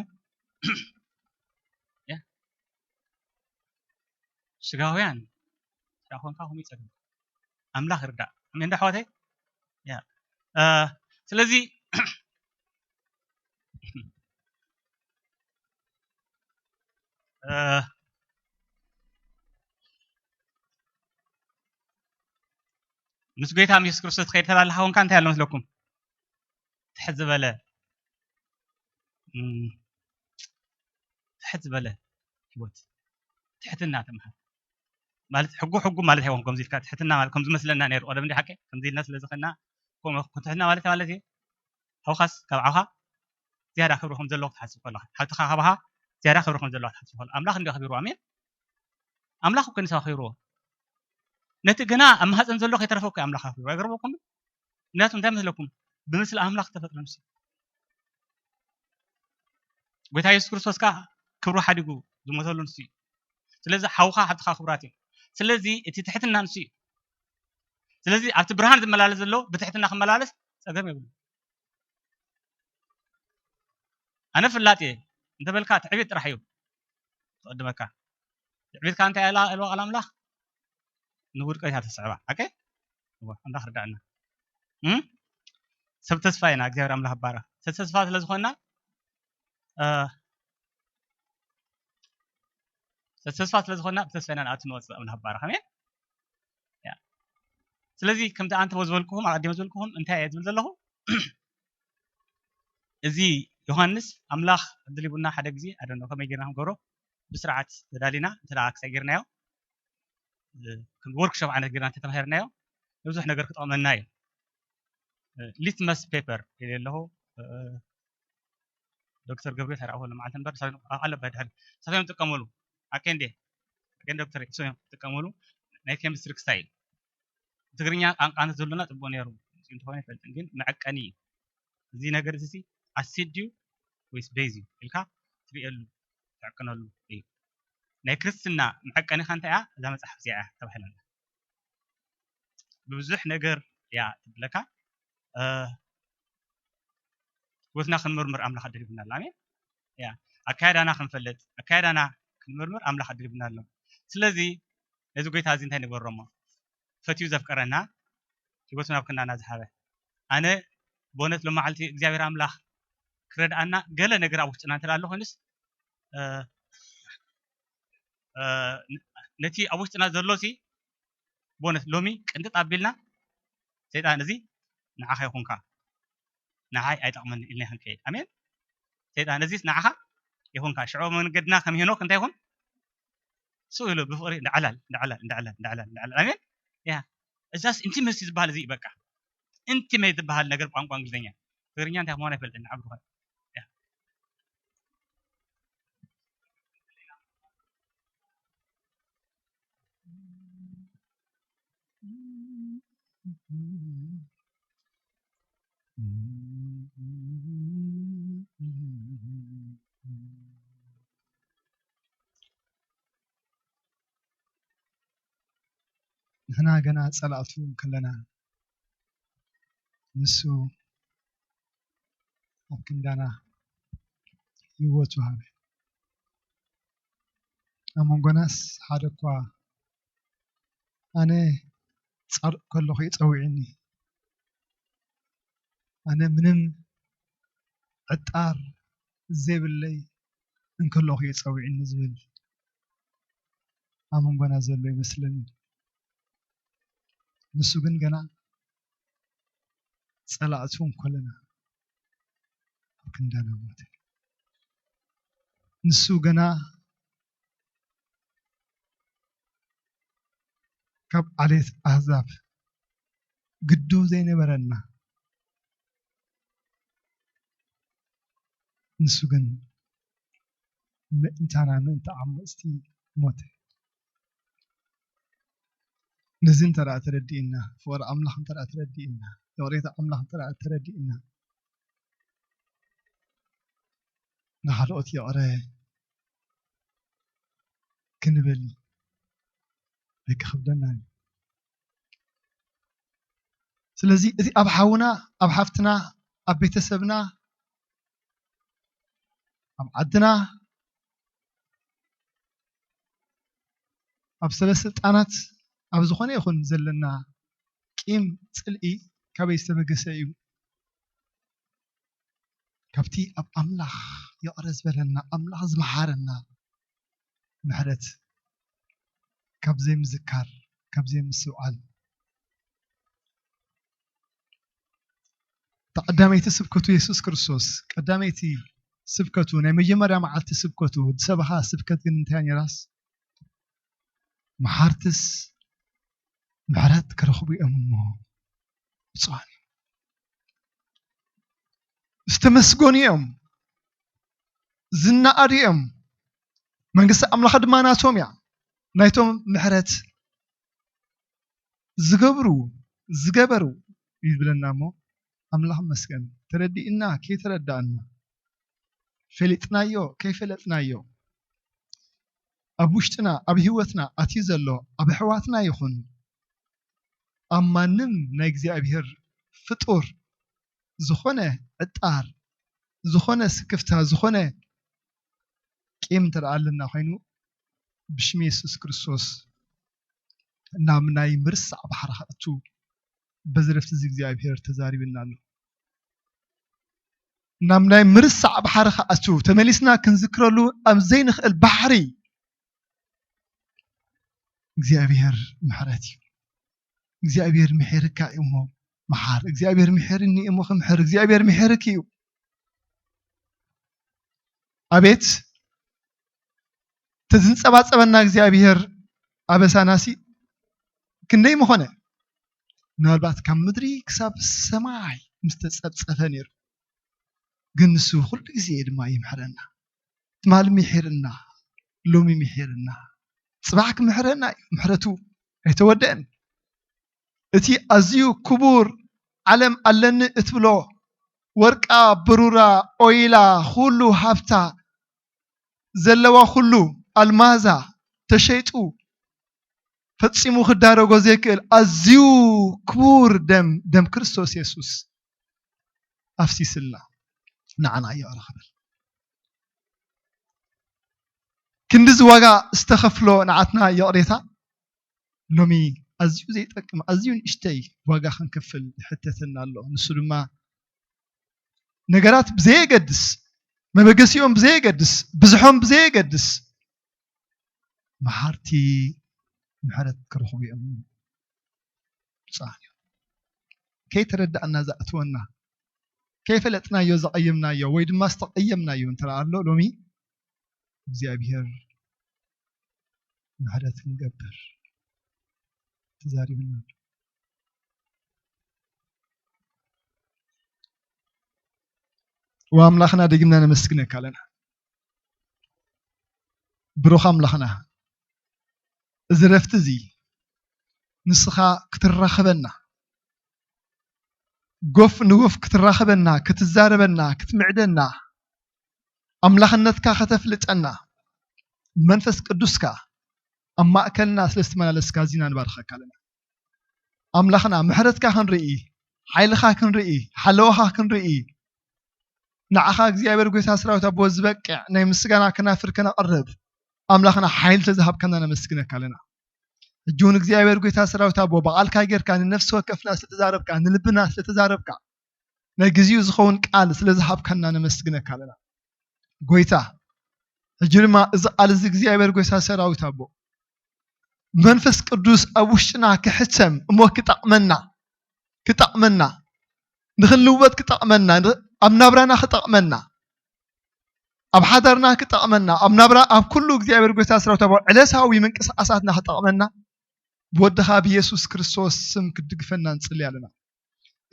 ያ። ስጋውያን ስጋ ኮንካ ከምኡ ይጸግም። ኣምላኽ ይርዳእ። ኣሜን ዶ ኣሕዋተይ? ያ። እ፣ ስለዚ እ፣ ምስ ጎይታ ምስ የሱስ ክርስቶስ ትኸይድ ተላልኻ ኮንካ እንታይ ኣሎ መስለኩም? ትሕት ዝበለ፣ እም፣ ትሕት ዝበለ ህይወት፣ ትሕትና ተምሃር። ማለት ሕጉ ሕጉ ማለት ኣይኮን። ከምዚ ኢልካ ትሕትና ማለት ከምዚ መስለና ነይሩ ቀደም እንዲ ሓቂ ከምዚ ኢልና ስለ ዝኸና ኮ-፣ ትሕትና ማለት ማለት እዩ። ሓውኻስ ካብ ዓኻ ዝያዳ ክብሪ ከም ዘለዎ ክትሓስብ ከለኻ፣ ሓብትኻ ካባኻ ዝያዳ ክብሪ ከም ዘለዎ ክትሓስብ ከለኻ፣ ኣምላኽ እንዲ ኣኽቢርዎ። ኣሜን። ኣምላኽ እኮ ንሳ ኣኽቢርዎ። ነቲ ግና ኣብ ማህፀን ዘሎ ከይተረፈ እኮ ኣምላኽ ኣኽቢርዎ። ኣይገርመኩም? ምክንያቱ እንታይ መስለኩም? ብምስሊ ኣምላኽ ዝተፈጥረ ንሱ። ጎይታ የሱስ ክርስቶስ ከኣ ክብሩ ሓዲጉ ዝሞተሉ ንሱ እዩ። ስለዚ ሓውኻ ሓብትኻ ክቡራት እዮም። ስለዚ እቲ ትሕትና ንሱ እዩ። ስለዚ ኣብቲ ብርሃን ዝመላለስ ዘሎ ብትሕትና ክመላለስ ጸገም የብሉ። ኣነ ፍላጥ እየ እንተበልካ ትዕቢት ጥራሕ እዩ ዝቕድመካ። ትዕቢትካ እንታይ ኣላ ኢልዋ ቃል ኣምላኽ? ንውድቀት እያ ተስዕባ። ኦኬ? እዋ፣ ኣምላኽ ርዳእና። እም? ሰብ ተስፋ ኢና፣ እግዚኣብሔር ኣምላኽ ይባረኽ። ሰብ ተስፋ ስለ ዝኾንና፣ እ፣ ሰብ ተስፋ ስለ ዝኾንና፣ ብተስፋ ኢና ንኣቱ ንወፅእ። ኣምላኽ ይባረኽ። ኣሜን? ያ። ስለዚ ከምቲ ኣንተ ዝበልኩኹም፣ ኣቐዲመ ዝበልኩኹም፣ እንታይ እየ ዝብል ዘለኹ? እዚ ዮሃንስ ኣምላኽ ዕድል ሂቡና ሓደ ግዜ፣ I don't know ከመይ ጌርና ክንገብሮ፣ ብስርዓት ተዳሊና፣ እንተ ደኣ ክሳይ ጌርናዮ፣ እ፣ ከም ወርክሾፕ ዓይነት ጌርና እንተተማሂርናዮ፣ ንብዙሕ ነገር ክጠቕመና እዩ። እ፣ ሊትመስ ፔፐር ኢለ ኣለኹ። እ፣ ዶክተር ገብርኤል ተራእኹ ለመዓልቲ እምበር፣ ንሳቶም ኣለባ ድሕሪ። ንሳቶም እዮም ዝጥቀሙሉ። ኣኬንዴ፣ ኣኬን ዶክተር፣ ንሶም እዮም ዝጥቀሙሉ። ናይ ኬሚስትሪ ክሳይ ትግርኛ ቋንቋ እንተዘሎና ጽቡቕ ነይሩ። እዚ እንተኾነ ኣይፈልጥን፣ ግን መዐቀኒ እዩ። እዚ ነገር እዚ ሲ ኣሲድ ድዩ ወይስ ቤዝ እዩ ኢልካ ትርእየሉ፣ ትዕቅነሉ እዩ። ናይ ክርስትና መዐቀኒኻ እንታይ እያ? እዛ መጽሓፍ እዚኣ እያ ተባሂላ ኣላ። ብብዙሕ ነገር እያ ትብለካ። እ፣ ህይወትና ክንምርምር ኣምላኽ ኣደሪብና ኣሎ። ኣሜን። ያ፣ ኣካያዳና ክንፈልጥ፣ ኣካያዳና ክንምርምር ኣምላኽ ኣደሪብና ኣሎ። ስለዚ ነዚ ጎይታ እዚ እንታይ ንግበሮ እሞ? ፈትዩ ዘፍቀረና፣ ህይወቱ ናብ ክንዳና ዝሃበ። ኣነ ብእውነት ሎማዓልቲ እግዚኣብሔር ኣምላኽ ክረድኣና ገለ ነገር ኣብ ውሽጥና እንተ ኣሎ ኮይኑስ፣ እ፣ እ፣ ነቲ ኣብ ውሽጥና ዘሎ ሲ ብእውነት ሎሚ ቅንጥጥ ኣቢልና ሰይጣን እዚ ንዓኻ ይኹንካ፣ ንዓይ ኣይጠቕመኒ ኢልና ክንከይድ። ኣሜን። ሰይጣን እዚስ ንዓኻ ይኹንካ። ሽዑ መንገድና ከም ሄኖክ እንታይ ይኹን? ስቕ ኢሉ ብፍቕሪ እንዳዓላል፣ እንዳዓላል፣ እንዳዓላል፣ እንዳዓላል፣ እንዳዓላል። ኣሜን። ያ፣ እዛስ ኢንቲመሲ ዝበሃል እዚ እዩ በቃ። ኢንቲሜት ዝበሃል ነገር ቋንቋ እንግሊዝኛ። ትግርኛ እንታይ ክመሆን ኣይፈልጥን፣ ንዓብ ዝኾነ። ያ። ንሕና ገና ጸላእቱ እንከለና፣ ንሱ ኣብ ክንዳና ህይወቱ ሃበ። ኣብ መንጎናስ ሓደ እኳ ኣነ ጻድቕ ከለኹ እዩ ጸዊዕኒ። ኣነ ምንም ዕጣር ዘይብለይ እንከለኹ እዩ ጸዊዕኒ ዝብል ኣብ መንጎና ዘሎ ይመስለኒ። ንሱ ግን ገና ጸላእቱ እንኮለና ኣብ ክንዳና ሞተ። ንሱ ገና ካብ ዓሌት ኣህዛብ ግዱ ዘይነበረና፣ ንሱ ግን ምእንታና፣ ምእንቲ ዓመፅቲ ሞተ። ነዚ እንተ ደኣ ተረዲእና፣ ፍቕሪ ኣምላኽ እንተ ደኣ ተረዲእና፣ ይቕሬታ ኣምላኽ እንተ ደኣ ተረዲእና፣ ንኻልኦት ይቕረ ክንብል ኣይክኸብደናን እዩ። ስለዚ እቲ ኣብ ሓውና፣ ኣብ ሓፍትና፣ ኣብ ቤተሰብና፣ ኣብ ዓድና፣ ኣብ ሰበ ስልጣናት፣ ኣብ ዝኾነ ይኹን ዘለና ቂም፣ ጽልኢ ካበይ ዝተበገሰ እዩ? ካብቲ ኣብ ኣምላኽ ይቕረ ዝበለና፣ ኣምላኽ ዝመሓረና ምሕረት ካብ ዘይምዝካር፣ ካብ ዘይምስትውዓል። እታ ቀዳመይቲ ስብከቱ የሱስ ክርስቶስ፣ ቀዳመይቲ ስብከቱ፣ ናይ መጀመርያ መዓልቲ ስብከቱ፣ ዝሰበኻ ስብከት ግን እንታይ ነይራስ? መሓርትስ ምሕረት ክረኽቡ እዮም እሞ ብፁዓን እዮም። ዝተመስገኑ እዮም፣ ዝነኣዱ እዮም፣ መንግስቲ ኣምላኽ ድማ ናቶም እያ። ናይቶም ምሕረት ዝገብሩ፣ ዝገበሩ ይብለና እሞ፣ ኣምላኽ ይመስገን። ተረዲእና ከይተረዳእና፣ ፈሊጥናዮ ከይፈለጥናዮ፣ ኣብ ውሽጥና፣ ኣብ ህይወትና ኣትዩ ዘሎ፣ ኣብ ኣሕዋትና ይኹን ኣብ ማንም ናይ እግዚኣብሔር ፍጡር ዝኾነ ዕጣር፣ ዝኾነ ስክፍታ፣ ዝኾነ ቂም እንተ ደኣ ኣለና ኮይኑ፣ ብሽም የሱስ ክርስቶስ ናብ ናይ ምርሳዕ ባሕሪ ክኣቱ በዚ ረፍቲ እዚ እግዚኣብሔር ተዛሪብና ኣሎ። ናብ ናይ ምርሳዕ ባሕሪ ክኣቱ፣ ተመሊስና ክንዝክረሉ ኣብ ዘይንኽእል ባሕሪ እግዚኣብሔር ምሕረት እዩ። እግዚኣብሔር ምሒርካ እዩ እሞ መሓር። እግዚኣብሔር ምሒርኒ እዩ እሞ ክምሕር። እግዚኣብሔር ምሒርክ እዩ። ኣቤት ተዝንጸባጸበና እግዚኣብሔር ኣበሳናሲ ክንደይ ምኾነ? ምናልባት ካብ ምድሪ ክሳብ ሰማይ ምስ ተጸብጸፈ ነይሩ። ግን ንሱ ኩሉ ግዜ ድማ ይምሕረና። ትማሊ ምሒርና፣ ሎሚ ምሒርና፣ ጽባሕ ክምሕረና እዩ። ምሕረቱ ኣይተወደአን። እቲ ኣዝዩ ክቡር ዓለም ኣለኒ እትብሎ ወርቃ፣ ብሩራ፣ ኦይላ፣ ኩሉ ሃብታ፣ ዘለዋ ኩሉ ኣልማዛ ተሸይጡ ፈጺሙ ክዳረጎ ዘይክእል ኣዝዩ ክቡር ደም፣ ደም ክርስቶስ የሱስ ኣፍሲስልና ንዓና ይቕረ ክብል። ክንድዚ ዋጋ ዝተኸፍሎ ንዓትና ይቕሬታ ሎሚ ኣዝዩ ዘይጠቅም፣ ኣዝዩ ንእሽተይ ዋጋ ክንከፍል ይሕተተና ኣሎ። ንሱ ድማ ነገራት ብዘየገድስ፣ መበገሲኦም ብዘየገድስ፣ ብዝሖም ብዘየገድስ፣ መሓርቲ ምሕረት ክረኽቡ እዮም። ብፁዓን እዮም። ከይተረዳእና ዝኣትወና፣ ከይፈለጥናዮ ዘቐየምናዮ ወይ ድማ ዝተቐየምናዮ እንተ ደኣ ኣሎ፣ ሎሚ እግዚኣብሔር ምሕረት ክንገብር ተዛሪብና ኣሎ። ወኣምላኽና፣ ደጊምና ነመስግነካ ኣለና። ብሩኽ ኣምላኽና፣ እዚ ረፍቲ እዚ ንስኻ ክትራኸበና፣ ጎፍ ንጎፍ ክትራኸበና፣ ክትዛረበና፣ ክትምዕደና፣ ኣምላኽነትካ ከተፍልጠና፣ መንፈስ ቅዱስካ ኣብ ማእከልና ስለ ዝተመላለስካ፣ እዚና ንባርኸካ ኣለና። ኣምላኽና ምሕረትካ ክንርኢ፣ ሓይልኻ ክንርኢ፣ ሓለዋኻ ክንርኢ፣ ንዓኻ እግዚኣብሔር ጎይታ ሰራዊት ኣቦ ዝበቅዕ ናይ ምስጋና ከናፍር ከነቕርብ፣ ኣምላኽና ሓይሊ ተዝሃብካና ነመስግነካ ኣለና። ሕጂ እውን እግዚኣብሔር ጎይታ ሰራዊት ኣቦ ብቓልካ ጌርካ ንነፍሲ ወከፍና ስለተዛረብካ፣ ንልብና ስለተዛረብካ፣ ናይ ግዜኡ ዝኸውን ቃል ስለዝሃብካና ነመስግነካ ኣለና። ጎይታ፣ ሕጂ ድማ እዚ ቃል እዚ እግዚኣብሔር ጎይታ ሰራዊት ኣቦ መንፈስ ቅዱስ ኣብ ውሽጥና ክሕተም እሞ ክጠቕመና፣ ክጠቕመና፣ ንኽንልወጥ ክጠቕመና፣ ን-፣ ኣብ ናብራና ክጠቕመና፣ ኣብ ሓዳርና ክጠቕመና፣ ኣብ ናብራ፣ ኣብ ኩሉ እግዚኣብሔር ጎይታ ሰራዊት ኣቦ ዕለታዊ ምንቅስቃሳትና ክጠቕመና ብወድኻ ብየሱስ ክርስቶስ ስም ክትድግፈና ንጽሊ ኣለና።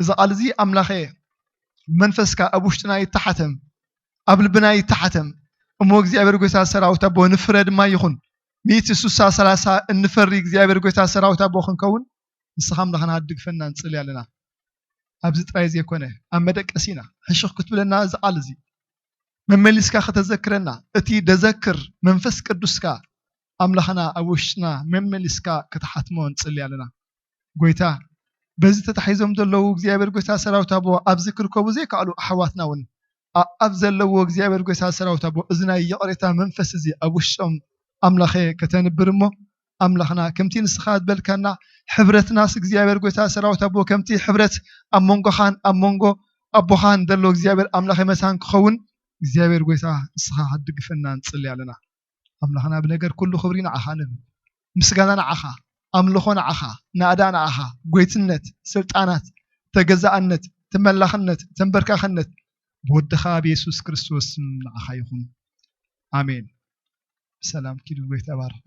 እዚ ቃል እዚ ኣምላኸ መንፈስካ ኣብ ውሽጥና ይተሓተም፣ ኣብ ልብና ይተሓተም። እሞ እግዚኣብሔር ጎይታ ሰራዊት ኣቦ ንፍረ ድማ ይኹን። ሚእቲ ስሳ ሰላሳ እንፈሪ እግዚኣብሔር ጎይታ ሰራዊት ኣቦ ክንከውን ንስኻ ኣምላኽና ድግፈና ንጽሊ ኣለና። ኣብዚ ጥራይ ዘይኮነ ኣብ መደቀሲና ሕሽኽ ክትብለና እዚ ቃል እዚ መመሊስካ ከተዘክረና፣ እቲ ደዘክር መንፈስ ቅዱስካ ኣምላኽና ኣብ ውሽጥና መመሊስካ ከተሓትሞ ንጽሊ ኣለና። ጎይታ፣ በዚ ተታሒዞም ዘለዉ እግዚኣብሔር ጎይታ ሰራዊት ኣቦ ኣብዚ ክርከቡ ዘይከኣሉ ኣሕዋትና እውን ኣኣብ ዘለዎ እግዚኣብሔር ጎይታ ሰራዊት ኣቦ እዚ ናይ ይቕሬታ መንፈስ እዚ ኣብ ውሽጦም ኣምላኸ ከተንብር እሞ ኣምላኽና ከምቲ ንስኻ ዝበልካና ሕብረትናስ እግዚኣብሔር ጎይታ ሰራዊት ኣቦ ከምቲ ሕብረት ኣብ መንጎኻን ኣብ መንጎ ኣቦኻን ዘሎ እግዚኣብሔር ኣምላኸ መታን ክኸውን እግዚኣብሔር ጎይታ ንስኻ ክትድግፈና ንጽሊ ኣለና። ኣምላኽና ብነገር ኩሉ ክብሪ ንዓኻ ንብል። ምስጋና ንዓኻ፣ ኣምልኾ ንዓኻ፣ ናእዳ ንዓኻ፣ ጎይትነት፣ ስልጣናት፣ ተገዛእነት፣ ተመላኽነት፣ ተንበርካኽነት ብወድኻ ብየሱስ ክርስቶስ ስም ንዓኻ ይኹን። ኣሜን። ብሰላም ኪዱ። ጎይታ ይባርኽ።